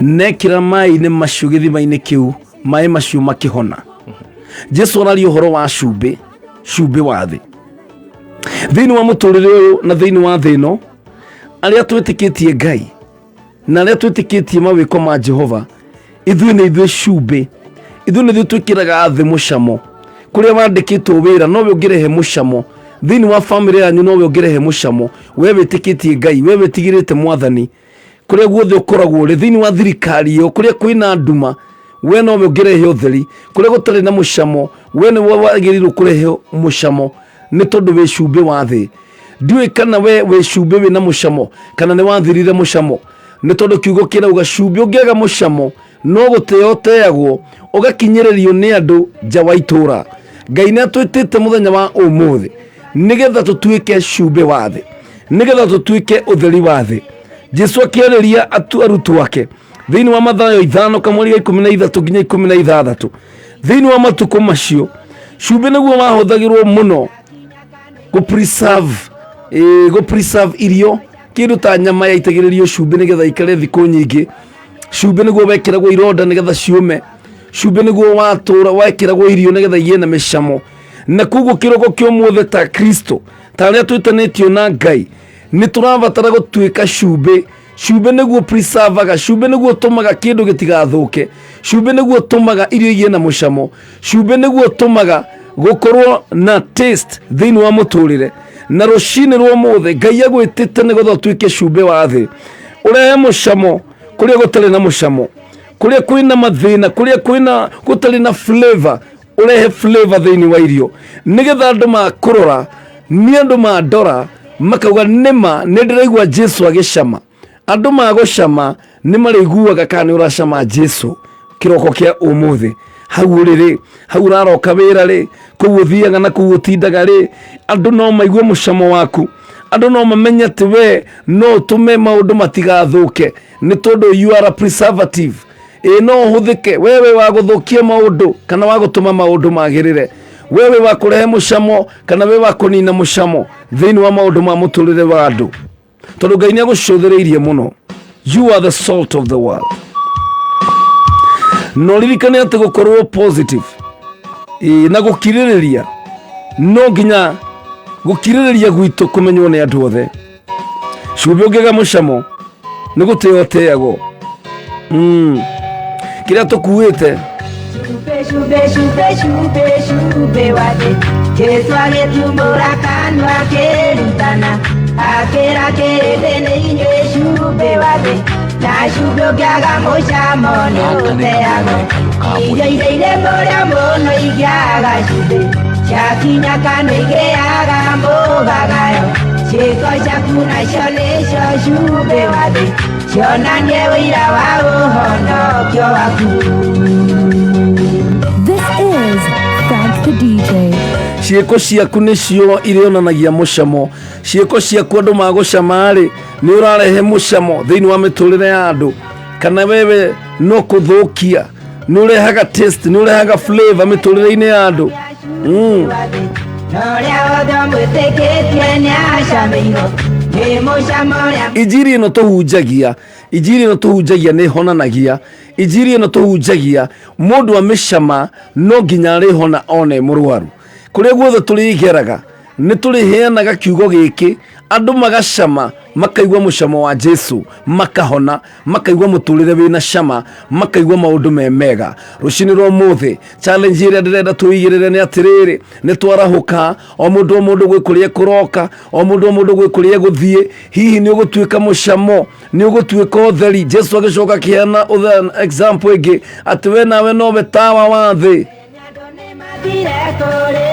Nekĩra maĩ-inĩ macio gĩthima-inĩ kĩu, maĩ macio makĩhona. Jesu araria ũhoro wa cumbĩ, cumbĩ wa thĩ. Thĩinĩ wa mũtũrĩre ũyũ na thĩinĩ wa thĩ ĩno, arĩa twĩtĩkĩtie Ngai na arĩa twĩtĩkĩtie mawĩko ma Jehova, ithuĩ nĩ ithuĩ cumbĩ, ithuĩ nĩ ithuĩ twĩkĩraga thĩ mũcamo. Kũrĩa wandĩkĩtwo wĩra nowe ũngĩrehe mũcamo, thĩinĩ wa bamĩrĩ yanyu nowe ũngĩrehe mũcamo. We wĩtĩkĩtie Ngai, we wĩtigĩrĩte Mwathani, kũrĩa guothe ũkoragwo ũrĩ, thĩinĩ wa thirikari ĩyo, kũrĩa kwĩna nduma, we nowe ũngĩrehe ũtheri. Kũrĩa gũtarĩ na mũcamo, we nĩwe wagĩrĩirwo kũrehe mũcamo, nĩ tondũ wĩ cumbĩ wa thĩ. Ndiũĩ kana we wĩ cumbĩ wĩna mũcamo kana nĩ wathirire mũcamo, nĩ tondũ kiugo kĩrauga cumbĩ ũngĩaga mũcamo no gũteo ũteagwo ũgakinyĩrĩrio nĩ andũ nja wa itũũra. Ngai nĩ atwĩtĩte mũthenya wa ũmũthĩ nĩgetha tũtuĩke cumbĩ wa thĩ, nĩgetha tũtuĩke ũtheri wa thĩ. Jesu akĩarĩria arutwo ake thĩinĩ wa Mathayo ithano kamweri ga ikũmi na ithatũ nginya ikũmi na ithathatũ. Thĩinĩ wa matukũ macio cumbĩ nĩguo wahũthagĩrwo mũno gũ preserve irio. Kĩndũ ta nyama yaitagĩrĩrio cumbĩ nĩgetha ikare thikũ nyingĩ. Cumbĩ nĩguo wekĩragwo ironda nĩgetha ciũme. Cumbĩ nĩguo watũra wekĩragwo irio nĩgetha igĩe na mĩcamo. Na koguo kĩroko kĩa ũmũthĩ ta Kristo, ta arĩa twĩtanĩtio na Ngai, nĩ tũrabatara gũtuĩka cumbĩ. Cumbĩ nĩguo preservaga, cumbĩ nĩguo ũtũmaga kĩndũ gĩtigathũke, cumbĩ nĩguo ũtũmaga irio igĩe na mũcamo, cumbĩ nĩguo ũtũmaga gũkorwo na taste thĩinĩ wa mũtũrĩre. Na rũcinĩ rwa ũmũthĩ Ngai agwĩtĩte nĩgetha ũtuĩke cumbĩ wa thĩ, ũrehe mũcamo kũrĩa gũtarĩ na mũcamo, kũrĩa kwĩna mathĩna, kũrĩa kwĩna gũtarĩ na flavor, ũrehe flavor thĩinĩ wa irio nĩgetha andũ makũrora, nĩ andũ mandora makauga nĩma nĩ ndĩraigua Jesu agĩcama. Andũ magũcama nĩ marĩiguaga kana nĩ ũracama Jesu kĩroko kĩa ũmũthĩ. Hau ũrĩ rĩ, hau ũraroka wĩra rĩ, kũu ũthiaga na kũu ũtindaga rĩ, andũ no maigue mũcamo waku. Andũ no mamenye atĩ we no ũtũme maũndũ matigathũke nĩ tondũ you are a preservative. Ĩ no ũhũthĩke we wĩ wa gũthũkia maũndũ kana wa gũtũma maũndũ magĩrĩre, we wĩ wa kũrehe mũcamo kana wĩ wa kũnina mũcamo thĩinĩ wa maũndũ ma mũtũrĩre wa andũ, tondũ Ngai nĩ agũcũthĩrĩirie mũno. You are the salt of the world. No ririkane atĩ gũkorwo positive na gũkirĩrĩria, no nginya gũkirĩrĩria gwitũ kũmenywo nĩ andũ othe. Cumbĩ ũngĩaga mũcamo nĩ gũteo ũteagwo. Kĩrĩa tũkuĩte Cumbĩ, cumbĩ, cumbĩ, cumbĩ, cumbĩ wa thĩ. Jesu agĩtumũra kanua akĩrutana, akĩra kĩrĩndĩ nĩ inyuĩ cumbĩ wa thĩ. Na cumbĩ ũngĩaga mũcamo nĩ ũteagwo. Irio iria irĩ mũrĩo mũno ingĩaga cumbĩ, ciakinya kanua igĩaga mũgagayo. Ciĩko ciaku nacio nĩcio cumbĩ wa thĩ, cionanie ũira wa ũhonokio waku. This is Frank the DJ. Ciĩko ciaku nĩcio irĩonanagia mũcamo. Ciĩko ciaku andũ magũcama-rĩ, nĩ ũrarehe mũcamo thĩinĩ wa mĩtũrĩre ya andũ, kana wewe no kũthũkia, nĩ ũrehaga taste, nĩ ũrehaga flavor mĩtũrĩre-inĩ ya andũ. Ũrĩa wothe ũmwĩtĩkĩtie nĩacamĩirwo nĩ mũcamo ũrĩa. Injiri ĩno tũhunjagia, injiri ĩno tũhunjagia nĩ ĩhonanagia. Injiri ĩno tũhunjagia, mũndũ amĩcama no nginya arĩhona one mũrwaru. Kũrĩa guothe tũrĩgeraga nĩ tũrĩheanaga kiugo gĩkĩ, andũ magacama, makaigua mũcamo wa Jesu, makahona, makaigua mũtũrĩre wĩna cama, makaigua maũndũ me mega. Rũcinĩ rwa ũmũthĩ, challenge ĩrĩa ndĩrenda tũigĩrĩre nĩ atĩrĩrĩ, nĩ twarahũka, o mũndũ o mũndũ gwĩ kũrĩa kũroka, o mũndũ o mũndũ gwĩ kũrĩa gũthiĩ, hihi nĩ ũgũtuĩka mũcamo, nĩ ũgũtuĩka ũtheri. Jesu agĩcoka akĩheana example ĩngĩ, atĩ we nawe nowe tawa wa thĩ. Mathire kũrĩ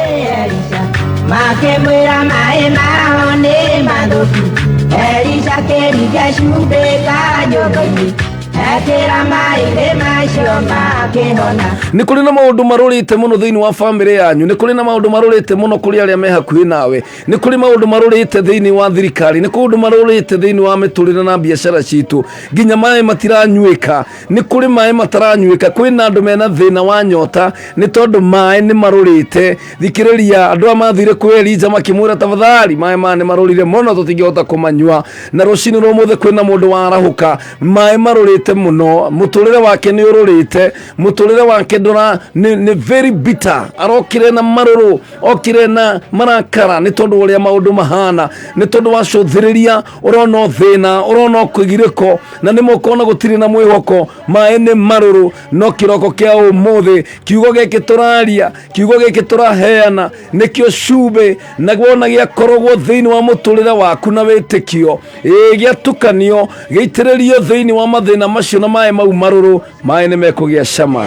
Elisha, makĩmwĩra maĩ mao nĩ mathũku. Elisha akĩringa cumbĩ kanyũmba-inĩ, ekĩra maĩ macio makĩhona. Nĩ kũrĩ na maũndũ marũrĩte mũno thĩinĩ wa bamĩrĩ yanyu, nĩ kũrĩ na maũndũ marũrĩte mũno kũrĩ arĩa me hakuhĩ nawe, nĩ kũrĩ maũndũ marũrĩte thĩinĩ wa thirikari, nĩ kũndũ marũrĩte thĩinĩ wa mĩtũrĩre na biacara citũ, nginya maĩ matiranyuĩka. Nĩ kũrĩ maĩ mataranyuĩka, kwĩna andũ mena thĩna wa nyota nĩ tondũ maĩ nĩ marũrĩte. Thikĩrĩria, andũ aya mathire kwĩ Elija makĩmwĩra tafadhali, maĩ maya nĩ marũrire mũno tũtingĩhota kũmanyua. Na rũcinĩ rwa ũmũthĩ kwĩna mũndũ warahũka, maĩ marũrĩte mũno, mũtũrĩre wake nĩ ũrũrĩte, mũtũrĩre wake ndũra, nĩ very bitter, arokire na marũrũ, okire na marakara nĩ tondũ ũrĩa maũndũ mahana, nĩ tondũ wa cũthĩrĩria, ũrona thĩna, ũrona kũgirĩko, na nĩ mũkona gũtirĩ na mwĩhoko, maĩ nĩ marũrũ. No kĩroko kĩa ũmũthĩ, kiugo gĩkĩ tũraria, kiugo gĩkĩ tũraheana nĩkĩo cumbĩ, na wona gĩakorogwo thĩinĩ wa mũtũrĩre waku na wĩtĩkio, ĩĩ gĩatukanio, gĩitĩrĩrio thĩinĩ wa mathĩna macio na maĩ mau marũrũ, maĩ nĩ mekũgĩa cama.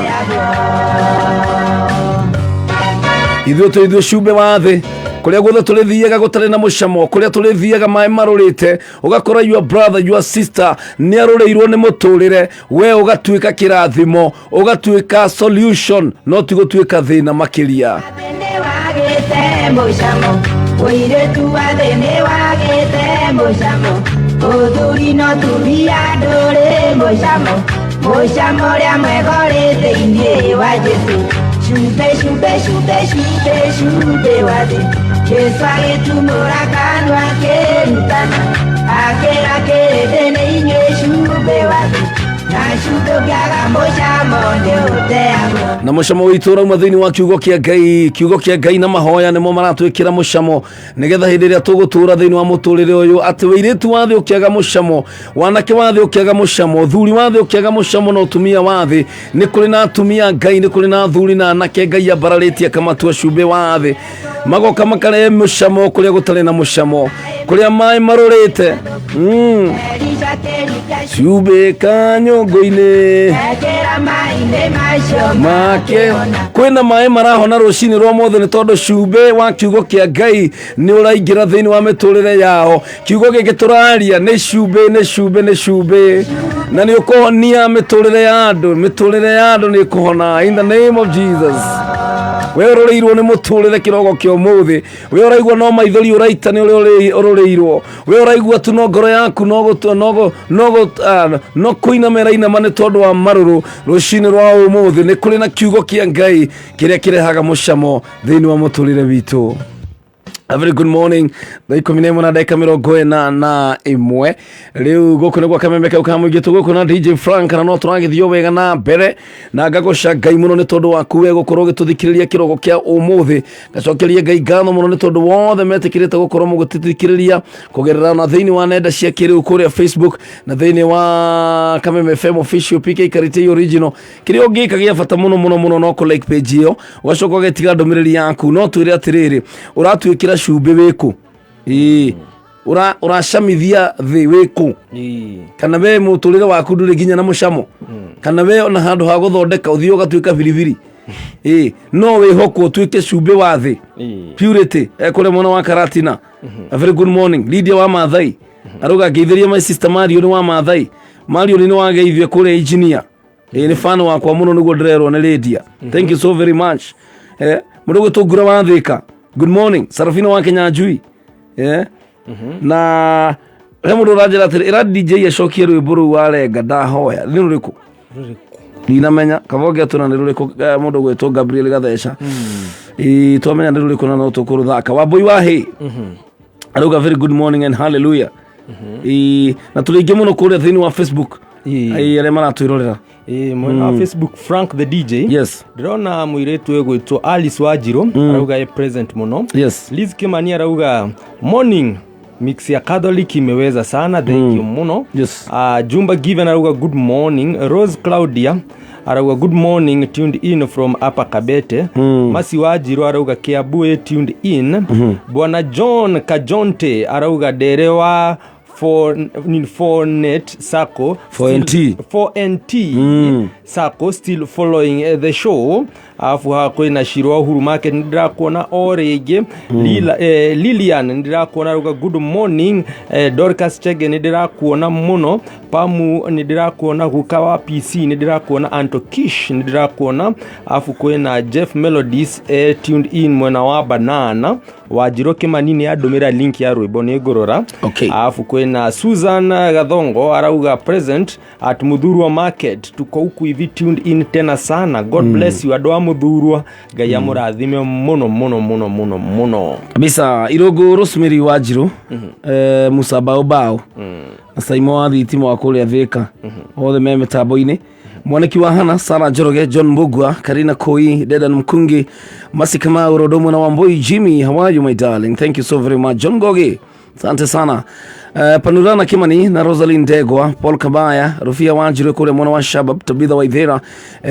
Ithuĩ tũrĩ ithuĩ cumbĩ wa thĩ, kũrĩa guothe tũrĩthiaga gũtarĩ na mũcamo, kũrĩa tũrĩthiaga maĩ marũrĩte, ũgakora your brother, your sister nĩ arũrĩirwo nĩ mũtũrĩre, we ũgatuĩka kĩrathimo, ũgatuĩka solution, no ti gũtuĩka thĩna makĩria. Wagĩte mũcamo, mũirĩtu wa thĩ nĩ wagĩte mũcamo, mũthuri no tumia ndũrĩ mũcamo, mũcamo ũrĩa mwega ũrĩ thĩinĩ wa Jesu. Cumbĩ, cumbĩ, cumbĩ, cumbĩ, cumbĩ wa thĩ. Jesu agĩtumũra kanua akĩrutana, akĩra kĩrĩndĩ nĩ inyuĩ cumbĩ wa thĩ, na cumbĩ ũngĩaga mũcamo nĩ ũteagwo. Na mũcamo witũ ũrauma thĩinĩ wa kiugo kĩa Ngai, kiugo kĩa Ngai na mahoya nĩmo maratwĩkĩra mũcamo, nĩgetha hĩndĩ ĩrĩa tũgũtũra thĩinĩ wa mũtũrĩre ũyũ, atĩ wĩirĩtu wa thĩ ũkĩaga mũcamo, wanake wa thĩ ũkĩaga mũcamo, thuri wa thĩ ũkĩaga mũcamo, na ũtumia wa thĩ, nĩ kũrĩ na atumia Ngai, nĩ kũrĩ na athuri na anake Ngai ambararĩtie akamatua cumbĩ wa thĩ, magoka makarehe mũcamo kũrĩa gũtarĩ na mũcamo, kũrĩa maĩ marũrĩte. Cumbĩ kanyũngũ-inĩ make, kwĩna maĩ marahona rũcinĩ rwa mothe, nĩ tondũ cumbĩ wa kiugo kĩa Ngai nĩ ũraingĩra thĩinĩ wa mĩtũrĩre yao. Kiugo gĩkĩ tũraria nĩ cumbĩ, nĩ cumbĩ, nĩ cumbĩ, na nĩ ũkũhonia mĩtũrĩre ya andũ, mĩtũrĩre ya andũ nĩ ĩkũhona in the name of Jesus. We ũrũrĩirwo nĩ mũtũrĩre kĩroko kĩa ũmũthĩ, we ũraigua no maithori ũraita nĩ ũrĩa ũrũrĩirwo, we ũraigua tu no ngoro yaku no kũinama ĩrainama nĩ tondũ wa marũrũ. Rũcinĩ rwa ũmũthĩ nĩ kũrĩ na kiugo kĩa Ngai kĩrĩa kĩrehaga mũcamo thĩinĩ wa mũtũrĩre witũ. A very good morning. Thaa ikũmi na ĩmwe na ndagĩka mĩrongo ĩna na ĩmwe. Rĩu gũkũ nĩ gwa Kameme kau ka mũingĩ, tũgũkũ na DJ Frank, na no tũragĩthiĩ o wega na mbere, na ngagoca Ngai mũno nĩ tondũ waku we gũkorwo ũgĩtũthikĩrĩria kĩroko kĩa ũmũthĩ. Ngacokeria Ngai ngatho mũno nĩ tondũ wothe metĩkĩrĩte gũkorwo mũgĩtũthikĩrĩria kũgerera na thĩinĩ wa nenda cia kĩrĩu kũrĩa Facebook na thĩinĩ wa Kameme FM official PK Karitei original. Kĩrĩa ũngĩka gĩa bata mũno mũno mũno no kũ like page ĩyo, ũgacoka ũgetiga ndũmĩrĩri yaku, no twĩre atĩrĩrĩ, ũratwĩkĩra cumbĩ wĩkũ? Ĩĩ, ũracamithia thĩ wĩkũ? Kana we mũtũrĩre waku ndũrĩ nginya na mũcamo? Kana we ona handũ ha gũthondeka ũthiĩ ũgatuĩka biribiri? Ĩĩ, no wĩhokwo ũtuĩke cumbĩ wa thĩ. Purity ekũrĩa mwena wa Karatina. A very good morning. Lydia wa Maathai arauga ngeithĩria my sister Mario nĩ wa Maathai. Mario nĩ wageithio kũrĩa engineer. Ĩĩ, nĩ fan wakwa mũno nĩguo ndĩrerwo nĩ Lydia. Thank you so very much. Mũndũ gwĩtwo Ngura wa Thĩka. Good morning Sarafina wa Kinyanjui, yeah? Na he mũndũ ũranjĩra atĩrĩ, ĩra DJ acokie rwĩmbo rũu warenga ndahoya. Nĩ rũrĩkũ? Ndinamenya kabonge atũra nĩ rũrĩkũ. Mũndũ gwĩtwo Gabriel Gatheca. Ĩĩ, twamenya nĩ rũrĩkũ na no tũkũrũthaka. Wambui wa hĩ arauga very good morning and hallelujah. Ĩĩ, na tũrĩ aingĩ mũno kũrĩa thĩinĩ wa Facebook. Ĩĩ, arĩa maratwĩrorera. Ĩĩ, mwena wa Facebook, Frank the DJ. Ndĩrona mũirĩtu ĩgwĩtwo Alice Wanjiru arauga ĩ present mũno. Liz Kimani arauga morning, mix ya Catholic imeweza sana, thank you mũno. Jumba Given arauga good morning. Rose Claudia arauga good morning, tuned in from Upper Kabete. Masi Wanjiru arauga Kiambu ĩ tuned in. Bwana John Kajonte arauga ndere wa 4 net Sacco. 4NT. 4NT Sacco, still following the show. Alafu haha kwĩna Shiro Uhuru Market, nĩ ndĩrakuona o rĩngĩ. Lilian nĩ ndĩrakuona, arauga good morning. Dorcas Chege nĩ ndĩrakuona mũno. Pamu nĩ ndĩrakuona. Guka wa PC nĩ ndĩrakuona. Anto Kish nĩ ndĩrakuona. Alafu kwĩna Jeff Melodies, tuned in mwena wa Banana. Wanjirũ Kimani nĩ andũmĩra link ya rwĩmbo, nĩ ngũrora. Alafu kwĩna Susan Gathongo arauga present at Muthurwa Market, tuko huku hivi tuned in tena sana, God bless you. Andũ a Muthurwa, Ngai amũrathime mũno mũno mũno mũno mũno. Kabisa. Irũngũ Rosemary Wanjiru, Musa Bao Bao na Saimo wa thitima wa kũrĩa Thĩka, othe me mĩtambo-inĩ. Mwaniki wa Hana, Sara Njoroge, John Mbugua, Karina Koi, Dedan Mkungi, Masi Kamau Rodomo na Wamboi Jimmy, how are you my darling? Thank you so very much. John Gogi, asante sana. Panurana Kimani na Rosalind Ndegwa, Paul Kabaya, Rufia Wanjiru kule mwana wa Shabab, Tabitha Waithera,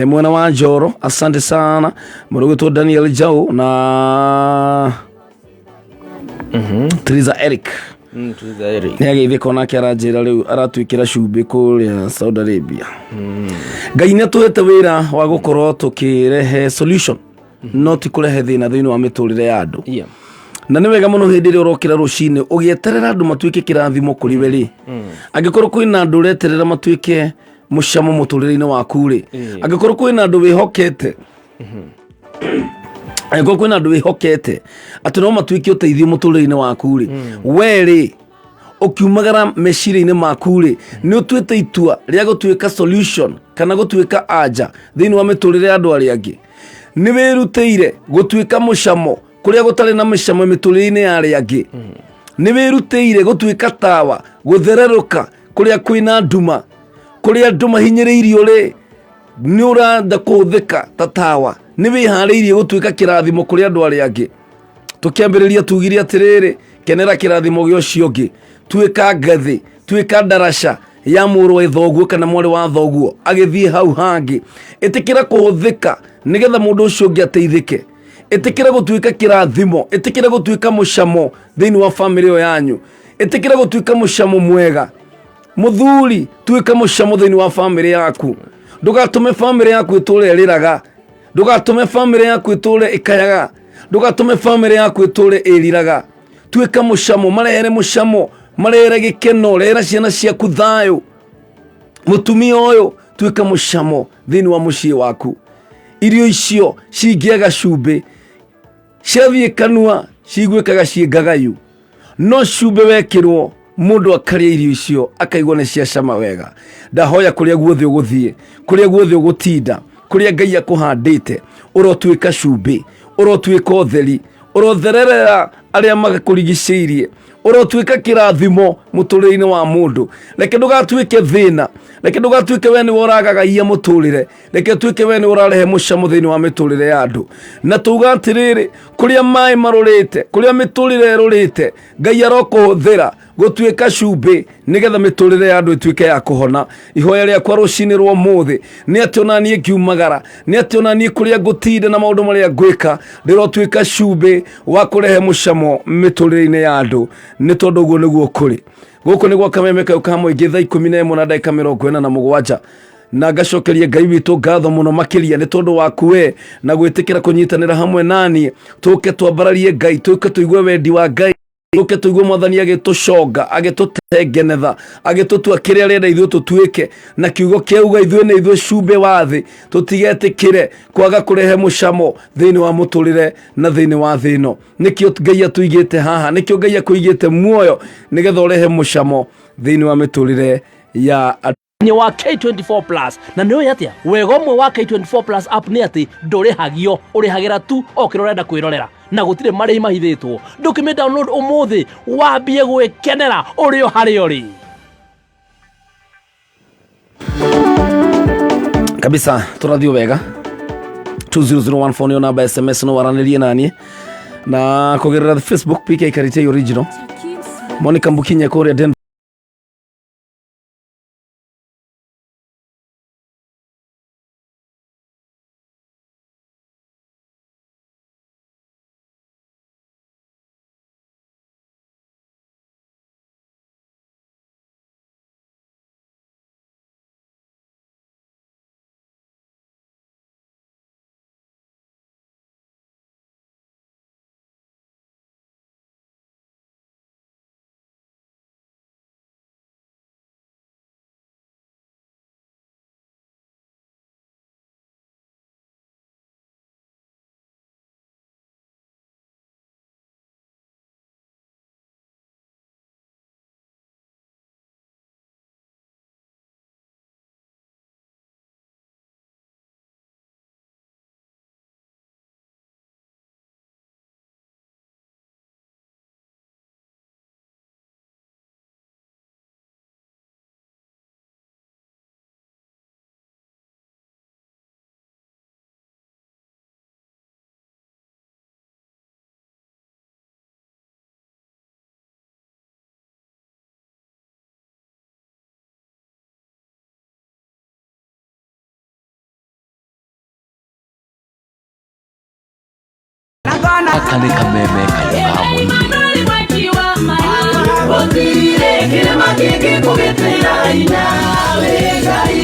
mwana wa Njoro, asante sana. Mũrũgĩtwo Daniel Jau na Teresa Eric. Teresa Eric. Nĩ ageithĩka onake, aranjĩra rĩu aratuĩkĩra cumbĩ kũrĩa Saudi Arabia. Ngai nĩ atũhete wĩra wa gũkorwo tũkĩrehe solution, no ti kũrehe thĩna thĩinĩ wa mĩtũrĩre ya andũ. Na nĩ wega mũno hĩndĩ ĩrĩa ũrokĩra rũcinĩ ũgĩeterera andũ matuĩke kĩrathimo kũrĩ we rĩ, angĩkorwo kwĩna andũ ũreterera matuĩke mũcamo mũtũrĩre-inĩ waku rĩ, angĩkorwo kwĩna andũ wĩhokete, angĩkorwo kwĩna andũ wĩhokete atĩ no matuĩke ũteithio mũtũrĩre-inĩ waku rĩ, we rĩ, ũkiumagara meciria-inĩ maku rĩ, nĩ ũtuĩte itua rĩa gũtuĩka solution kana gũtuĩka anja thĩinĩ wa mĩtũrĩre ya andũ arĩa angĩ? Nĩ wĩrutĩire gũtuĩka mũcamo kũrĩa gũtarĩ na mĩcamo mĩtũrĩre-inĩ ya arĩa angĩ? Nĩ wĩrutĩire gũtuĩka tawa gũthererũka kũrĩa kwĩna nduma, kũrĩa andũ mahinyĩrĩirio rĩ, nĩ ũrenda kũhũthĩka ta tawa? Nĩ wĩharĩirie gũtuĩka kĩrathimo kũrĩ andũ arĩa angĩ? Tũkĩambĩrĩria tugire atĩrĩrĩ, kenera kĩrathimo gĩa ũcio ũngĩ, tuĩka ngathĩ, tuĩka ndaraca ya mũrũ wa thoguo kana mwarĩ wa thoguo agĩthiĩ hau hangĩ. Ĩtĩkĩra kũhũthĩka nĩgetha mũndũ ũcio ũngĩ ateithĩke. Ĩtĩkĩra gũtuĩka kĩrathimo, ĩtĩkĩra gũtuĩka mũcamo thĩinĩ wa bamĩrĩ ĩyo yanyu, ĩtĩkĩra gũtuĩka mũcamo mwega. Mũthuri, tuĩka mũcamo thĩinĩ wa bamĩrĩ yaku. Ndũgatũme bamĩrĩ yaku ĩtũre ĩrĩraga, ndũgatũme bamĩrĩ yaku ĩtũre ĩkayaga, ndũgatũme bamĩrĩ yaku ĩtũre ĩriraga. Tuĩka mũcamo, marehere mũcamo, marehere gĩkeno, rehera ciana ciaku thayũ. Mũtumia ũyũ, tuĩka mũcamo thĩinĩ wa mũciĩ waku. Irio icio cingĩaga cumbĩ, ciathiĩ kanua ciguĩkaga ciĩ ngagayu, no cumbĩ wekĩrwo, mũndũ akarĩa irio icio akaigua nĩ ciacama wega. Ndahoya kũrĩa guothe ũgũthiĩ, kũrĩa guothe ũgũtinda, kũrĩa Ngai akũhandĩte, ũrotuĩka cumbĩ, ũrotuĩka ũtheri, ũrothererera arĩa makũrigicĩirie, ũrotuĩka kĩrathimo mũtũrĩre-inĩ wa mũndũ. Reke ndũgatuĩke thĩna, reke ndũgatuĩke we nĩwe ũragagaia mũtũrĩre, reke tuĩke we nĩwe ũrarehe mũcamo thĩinĩ wa mĩtũrĩre ya andũ. Na tuga atĩrĩrĩ, kũrĩa maĩ marũrĩte, kũrĩa mĩtũrĩre ĩrũrĩte, Ngai arokũhũthĩra gũtuĩka cumbĩ nĩgetha mĩtũrĩre ya andũ ĩtuĩke ya kũhona. Ihoya rĩakwa rũcinĩ rwa ũmũthĩ nĩ atĩ ona niĩ ngiumagara, nĩ atĩ ona niĩ kũrĩa ngũtinda na maũndũ marĩa ngwĩka, ndĩrotuĩka cumbĩ wa kũrehe mũcamo mĩtũrĩre-inĩ ya andũ, nĩ tondũ ũguo nĩguo kũrĩ. Gũkũ nĩ gwa Kameme Kayũ ka Mũingĩ, thaa 11 na ndagĩka 47, na ngacokeria Ngai witũ ngatho mũno makĩria nĩ tondũ waku we na gwĩtĩkĩra kũnyitanĩra hamwe naniĩ, tũke twambararie Ngai, tũke tũigue wendi wa Ngai. Tũke tũigue Mwathani agĩtũconga, agĩtũtengenetha, agĩtũtua kĩrĩa arenda ithuĩ tũtuĩke, na kiugo kĩauga ithuĩ nĩ ithuĩ cumbĩ wa thĩ, tũtigetĩkĩre kwaga kũrehe mũcamo thĩinĩ wa mũtũrĩre na thĩinĩ wa thĩ ĩno. Nĩkĩo Ngai atũigĩte haha, nĩkĩo Ngai akũigĩte muoyo, nĩgetha ũrehe mũcamo thĩinĩ wa mĩtũrĩre ya andũ. Nĩ wa K24 Plus. Na nĩ ũĩ atĩa wega ũmwe wa K24 Plus app nĩ atĩ ndũrĩhagio, ũrĩhagĩra tu o kĩrĩa ũrenda kwĩrorera na gũtirĩ marĩhi mahithĩtwo. Ndũkĩmĩ download ũmũthĩ wambie gwĩkenera ũrĩ o harĩa ũrĩ. Kabisa tũrathiĩ wega. 20014 nĩyo namba ya SMS, no waranĩrie naniĩ na kũgerera Facebook PK Karitei Original. Monica Mbukinye kũrĩa Denver. Gaka nĩ kameme kayũ ka mũingĩ. Gũtirĩ kĩrĩma kĩngĩkũgitĩra hinya wĩ Ngai.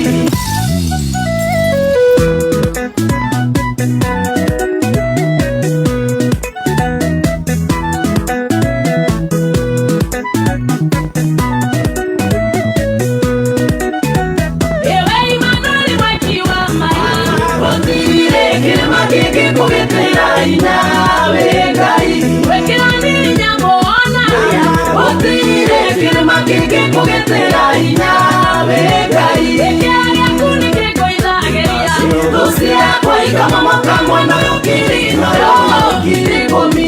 Gũtirĩ kĩrĩma kĩngĩkũgitĩra hinya wĩ Ngai. Gũtirĩ kĩrĩma kĩngĩkũgitĩra hinya wĩ Ngai. Thũ ciakwa ikamomoka mwena ũyũ ngiri na ũyũ ngiri ikũmi.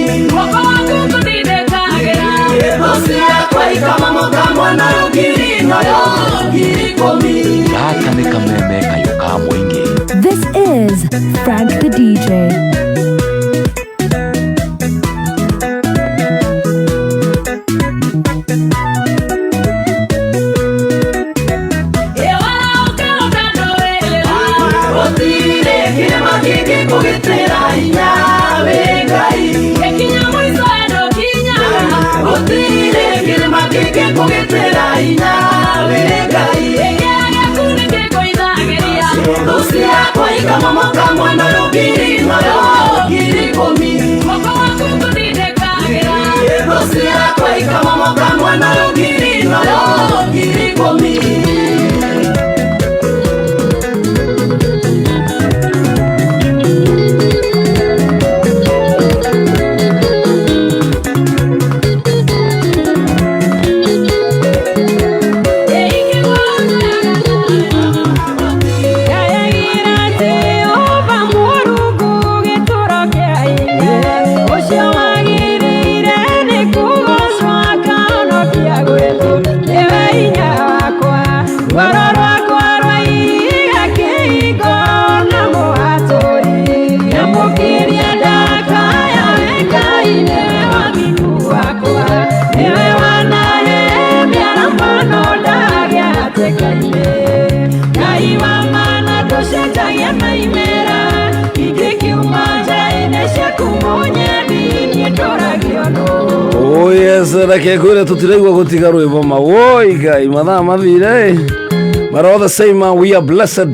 Thũ ciakwa ikamomoka mwena ũyũ ngiri na ũyũ ngiri ikũmi. Gaka nĩ kameme kayũ ka mũingĩ. This is Frank the DJ. Gũtirĩ kĩrĩma kĩngĩkũgitĩra hinya wĩ Ngai. Gũtirĩ kĩrĩma kĩngĩkũgitĩra hinya wĩ Ngai. Thũ ciakwa ikamomoka mwena ũyũ ngiri na ũyũ ngiri ikũmi. Thũ ciakwa ikamomoka mwena ũyũ ngiri na ũyũ ngiri ikũmi. Oh yes, reke ngwĩre tũtiraigua gũtiga rwĩmbo ma. Woi Ngai, mathaa mathire. But all the same, we are blessed.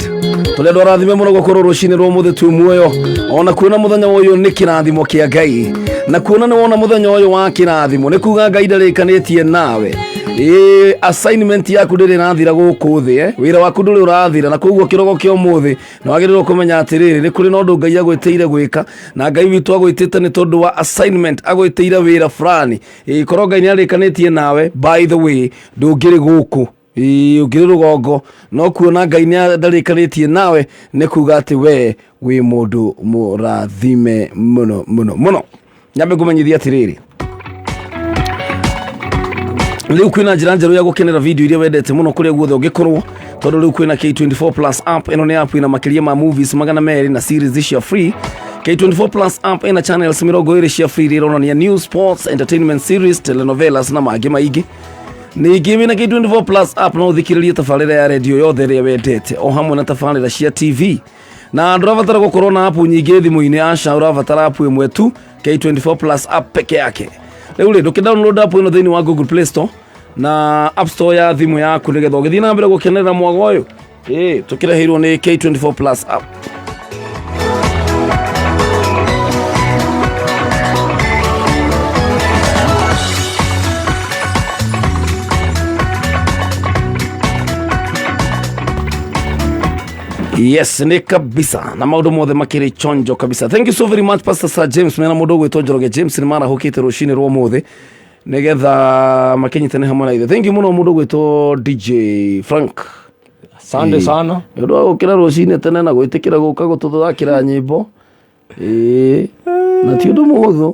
Tũrĩ andũ arathime mũno gũkorwo rũcinĩ rwa ũmũthĩ twĩ muoyo. Ona kuona mũthenya ũyũ nĩ kĩrathimo kĩa Ngai. Na kuona nĩ wona mũthenya ũyũ wa kĩrathimo nĩ kuga Ngai ndarĩkanĩtie nawe. Ĩĩ, assignment yaku ndĩrĩ ĩrathira gũkũ thĩ, eh? Wĩra waku ndũrĩ ũrathira, na koguo kĩrogo kĩa ũmũthĩ nĩ wagĩrĩirwo kũmenya atĩrĩrĩ, nĩ kũrĩ na ũndũ Ngai agwĩtĩire gwĩka, na Ngai witũ agwĩtĩte nĩ tondũ wa assignment, agwĩtĩire wĩra fulani. Ĩĩ, korwo Ngai nĩ arĩkanĩtie nawe, by the way, ndũngĩrĩ gũkũ. Ĩĩ, ũngĩrĩ rũgongo, no kuona Ngai nĩ ndarĩkanĩtie nawe nĩ kuga atĩ we wĩ mũndũ mũrathime mũno mũno mũno. Nyambe ngũmenyithie atĩrĩrĩ, rĩu kwĩna njĩra njerũ ya gũkenera video iria wendete mũno kũrĩa guothe ũngĩkorwo, tondũ rĩu kwĩna K24 Plus app. Ĩno nĩ app ĩna makĩria ma movies 200 na series cia free. K24 Plus app ĩna channels 20 cia free iria ironania news, sports, entertainment series, telenovelas na mangĩ maingĩ. Ningĩ wĩna K24 Plus app no ũthikĩrĩrie tabarĩra ya redio yothe ĩrĩa wendete o hamwe na tabarĩra cia TV, na ndũrabatara gũkorwo na app nyingĩ thimũ-inĩ. Aca, ũrabatara app ĩmwe tu, K24 Plus app peke yake. Rĩu rĩ, ndũkĩ download app ĩno thĩinĩ wa Google Play Store na App Store ya thimũ yaku nĩgetha ũgĩthiĩ na mbere gũkenerera mwago ũyũ. Ĩĩ, tũkĩreheirwo nĩ K24 Plus app. Yes, nĩ kabisa, na maũndũ mothe makĩrĩ chonjo kabisa. Thank you so very much, Pastor Sir James mena mũndũ ũgwĩtwo Njoroge James, nĩ marahũkĩte rũcinĩ rwa ũmũthĩ nĩgetha makĩnyitane hamwe na ithuĩ. Thank you mũno, mũndũ ũgwĩtwo DJ Frank. Asante sana. Nĩ ũndũ wa gũkĩra rũcinĩ tene na gwĩtĩkĩra gũka gũtũthakĩra nyĩmbo. Ĩĩ, na ti ũndũ mũhũthũ.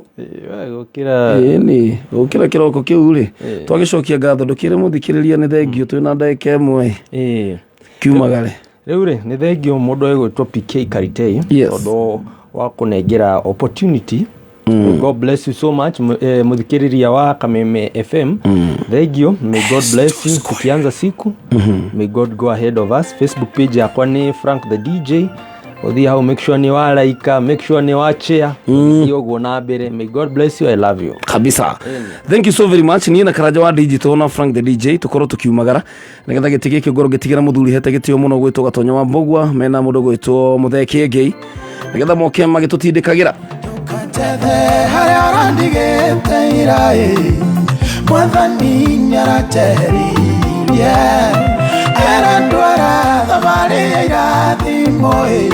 Gũkĩra. Ĩĩ, gũkĩra kĩroko kĩu rĩ, twagĩcokia ngatho. Ndũkĩre mũthikĩrĩria nĩ thengio, twĩna ndagĩka 1 kiumagare. Rĩu rĩ, nĩ thengio mũndũ egwĩtwo PK Karitei tondũ wa kũnengera opportunity. May God bless you so much, mũthikĩrĩria wa Kameme FM. Thank you. May God bless you. Tukianza siku, may God go ahead of us. Facebook page yakwa nĩ Frank the DJ. Ũthiĩ hau, make sure nĩ wa like, make sure nĩ wa share. Thiĩ ũguo na mbere. May God bless you. I love you. Kabisa, thank you so very much. Niĩ na Karanja wa Digital na Frank the DJ tũkorwo tũkiumagara nĩgetha gĩtĩ gĩkĩ ngorwo ngĩtigĩra mũthuri hete gĩtĩo mũno gwĩtwo Gatonya wa Mbogua mena mũndũ gwĩtwo Mũthee Kĩengei nĩgetha moke magĩtũtindĩkagĩra. Njethe harĩa ũrandigĩte iraĩ, mwathani nĩaranjeheririe, arandwara thabarĩ ya irathimo ĩ,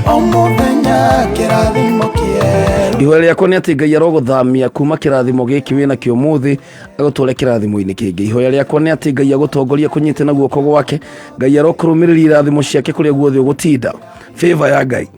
o mũthenya kĩrathimo kĩerũ. Ihoya rĩakwa nĩ atĩ Ngai arogũthamia kuma kĩrathimo gĩkĩ wĩ nakĩo ũmũthĩ agũtware kĩrathimo-inĩ kĩngĩ. Ihoya rĩakwa nĩ atĩ Ngai agũtongoria kũnyite na guoko gwake. Ngai arokũrũmĩrĩria irathimo ciake kũrĩa guothe ũgũtinda. Favor ya Ngai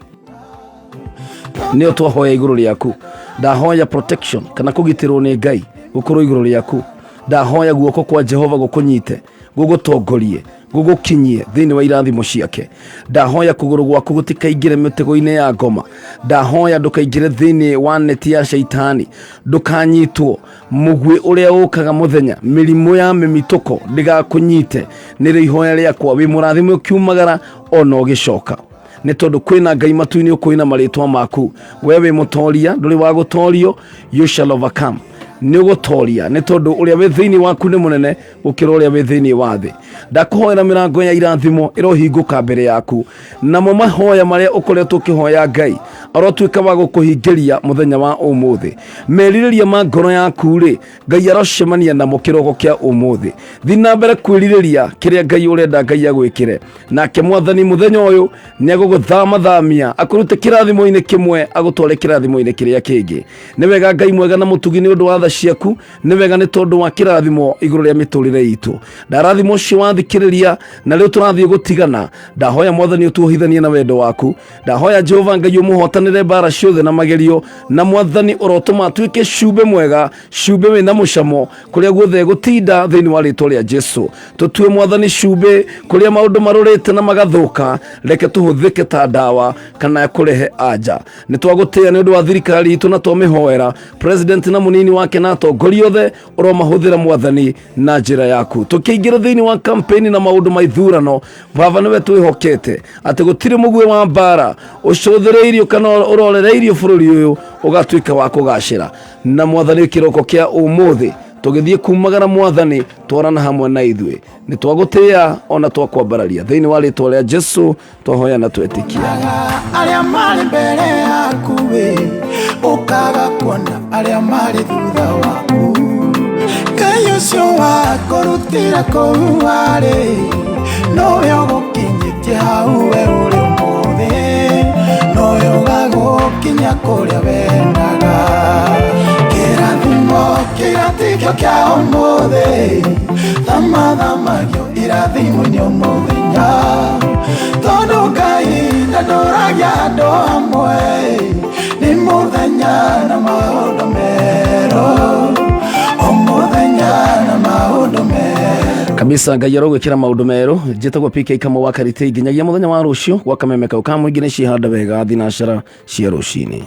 nĩyo twahoya igũrũ rĩaku. Ndahoya protection kana kũgitĩrwo nĩ Ngai gũkorwo igũrũ rĩaku. Ndahoya guoko kwa Jehova gũkũnyite, gũgũtongorie, gũgũkinyie thĩinĩ wa irathimo ciake. Ndahoya kũgũrũ gwaku gũtikaingĩre mĩtego-inĩ ya ngoma. Ndahoya ndũkaingĩre thĩinĩ wa neti ya shaitani, ndũkanyitwo mũguĩ ũrĩa ũkaga mũthenya, mĩrimũ ya mĩmitũko ndĩgakũnyite. Nĩrĩo ihoya rĩakwa. Wĩ mũrathime ũkiumagara ona ũgĩcoka, nĩ tondũ kwĩna Ngai matu-inĩ ũkũina marĩtwa maku. We wĩ mũtoria, ndũrĩ wa gũtorio. You shall overcome. Nĩ ũgũtoria, nĩ tondũ ũrĩa wĩ thĩinĩ waku nĩ mũnene gũkĩra ũrĩa wĩ thĩinĩ wa thĩ. Ndakũhoera mĩrango ya irathimo ĩrohingũka mbere yaku, namo mahoya marĩa ũkoretwo ũkĩhoya Ngai arotuĩka wa gũkũhingĩria mũthenya wa ũmũthĩ. Merirĩria ma ngoro yaku rĩ, Ngai arocemania namo kĩroko kĩa ũmũthĩ. Thiĩ na mbere kwĩrirĩria kĩrĩa Ngai ũrenda Ngai agwĩkĩre, nake mwathani mũthenya ũyũ nĩ agũgũthamathamia, akũrute kĩrathimo-inĩ kĩmwe agũtware kĩrathimo-inĩ kĩrĩa kĩngĩ. Nĩ wega Ngai mwega na mũtugi, nĩ ũndũ wa tha ciaku. Nĩ wega nĩ tondũ wa kĩrathimo igũrũ rĩa mĩtũrĩre itũ. Ndarathimo ũcio wathikĩrĩria, na rĩu tũrathiĩ gũtigana. Ndahoya mwathani ũtuohithanie na wendo waku. Ndahoya Jehova Ngai ũmũhotanĩre mbara ciothe na magerio, na mwathani ũrotũma atuĩke cumbĩ mwega, cumbĩ wĩna mũcamo kũrĩa guothe gũtinda, thĩinĩ wa rĩtwa rĩa Jesu. Tũtue mwathani cumbĩ kũrĩa maũndũ marũrĩte na magathũka. Reke tũhũthĩke ta ndawa kana kũrehe anja. Nĩ twagũtĩĩa nĩ ũndũ wa thirikari itũ na twamĩhoera president na mũnini wake na atongoria othe. Ũromahũthĩra mwathani na njĩra yaku. Tũkĩingĩra thĩinĩ wa kampeni na maũndũ ma ithurano, baba, nĩwe twĩhokete atĩ gũtirĩ mũguĩ wa mbara ũcũthĩrĩirio kana ũrorereirio bũrũri ũyũ ũgatuĩka wa kũgacĩra. Na mwathani, kĩroko kĩa ũmũthĩ Tũgĩthiĩ kumagara Mwathani, twarana hamwe na ithuĩ. Nĩ twagũtĩĩa ona twakwambararia thĩinĩ wa rĩtwa rĩa Jesu twahoya na twetĩkia. Arĩa marĩ mbere yaku we ũkaga kuona arĩa marĩ thutha waku. Ngai ũcio wakũrutire kũu warĩ nowe ũgũkinyĩtie hau we ũrĩ ũmũthĩ, nowe ũgagũkinya kũrĩa wendaga. Kĩrathimo kĩratikio kĩa ũmũthĩ, thamathamagio irathimo-inĩ o mũthenya, tondũ Ngai ndandũragia andũ amwe, nĩ mũthenya na maũndũ merũ, o mũthenya na maũndũ merũ. Kabisa, Ngai arogwĩkĩra maũndũ merũ. Njĩtagwo PK Kamau wa Karitei, nginyagia mũthenya wa rũciũ gwa kameme kau ka mũingĩ nĩ cihanda wega thinacara cia rũcinĩ.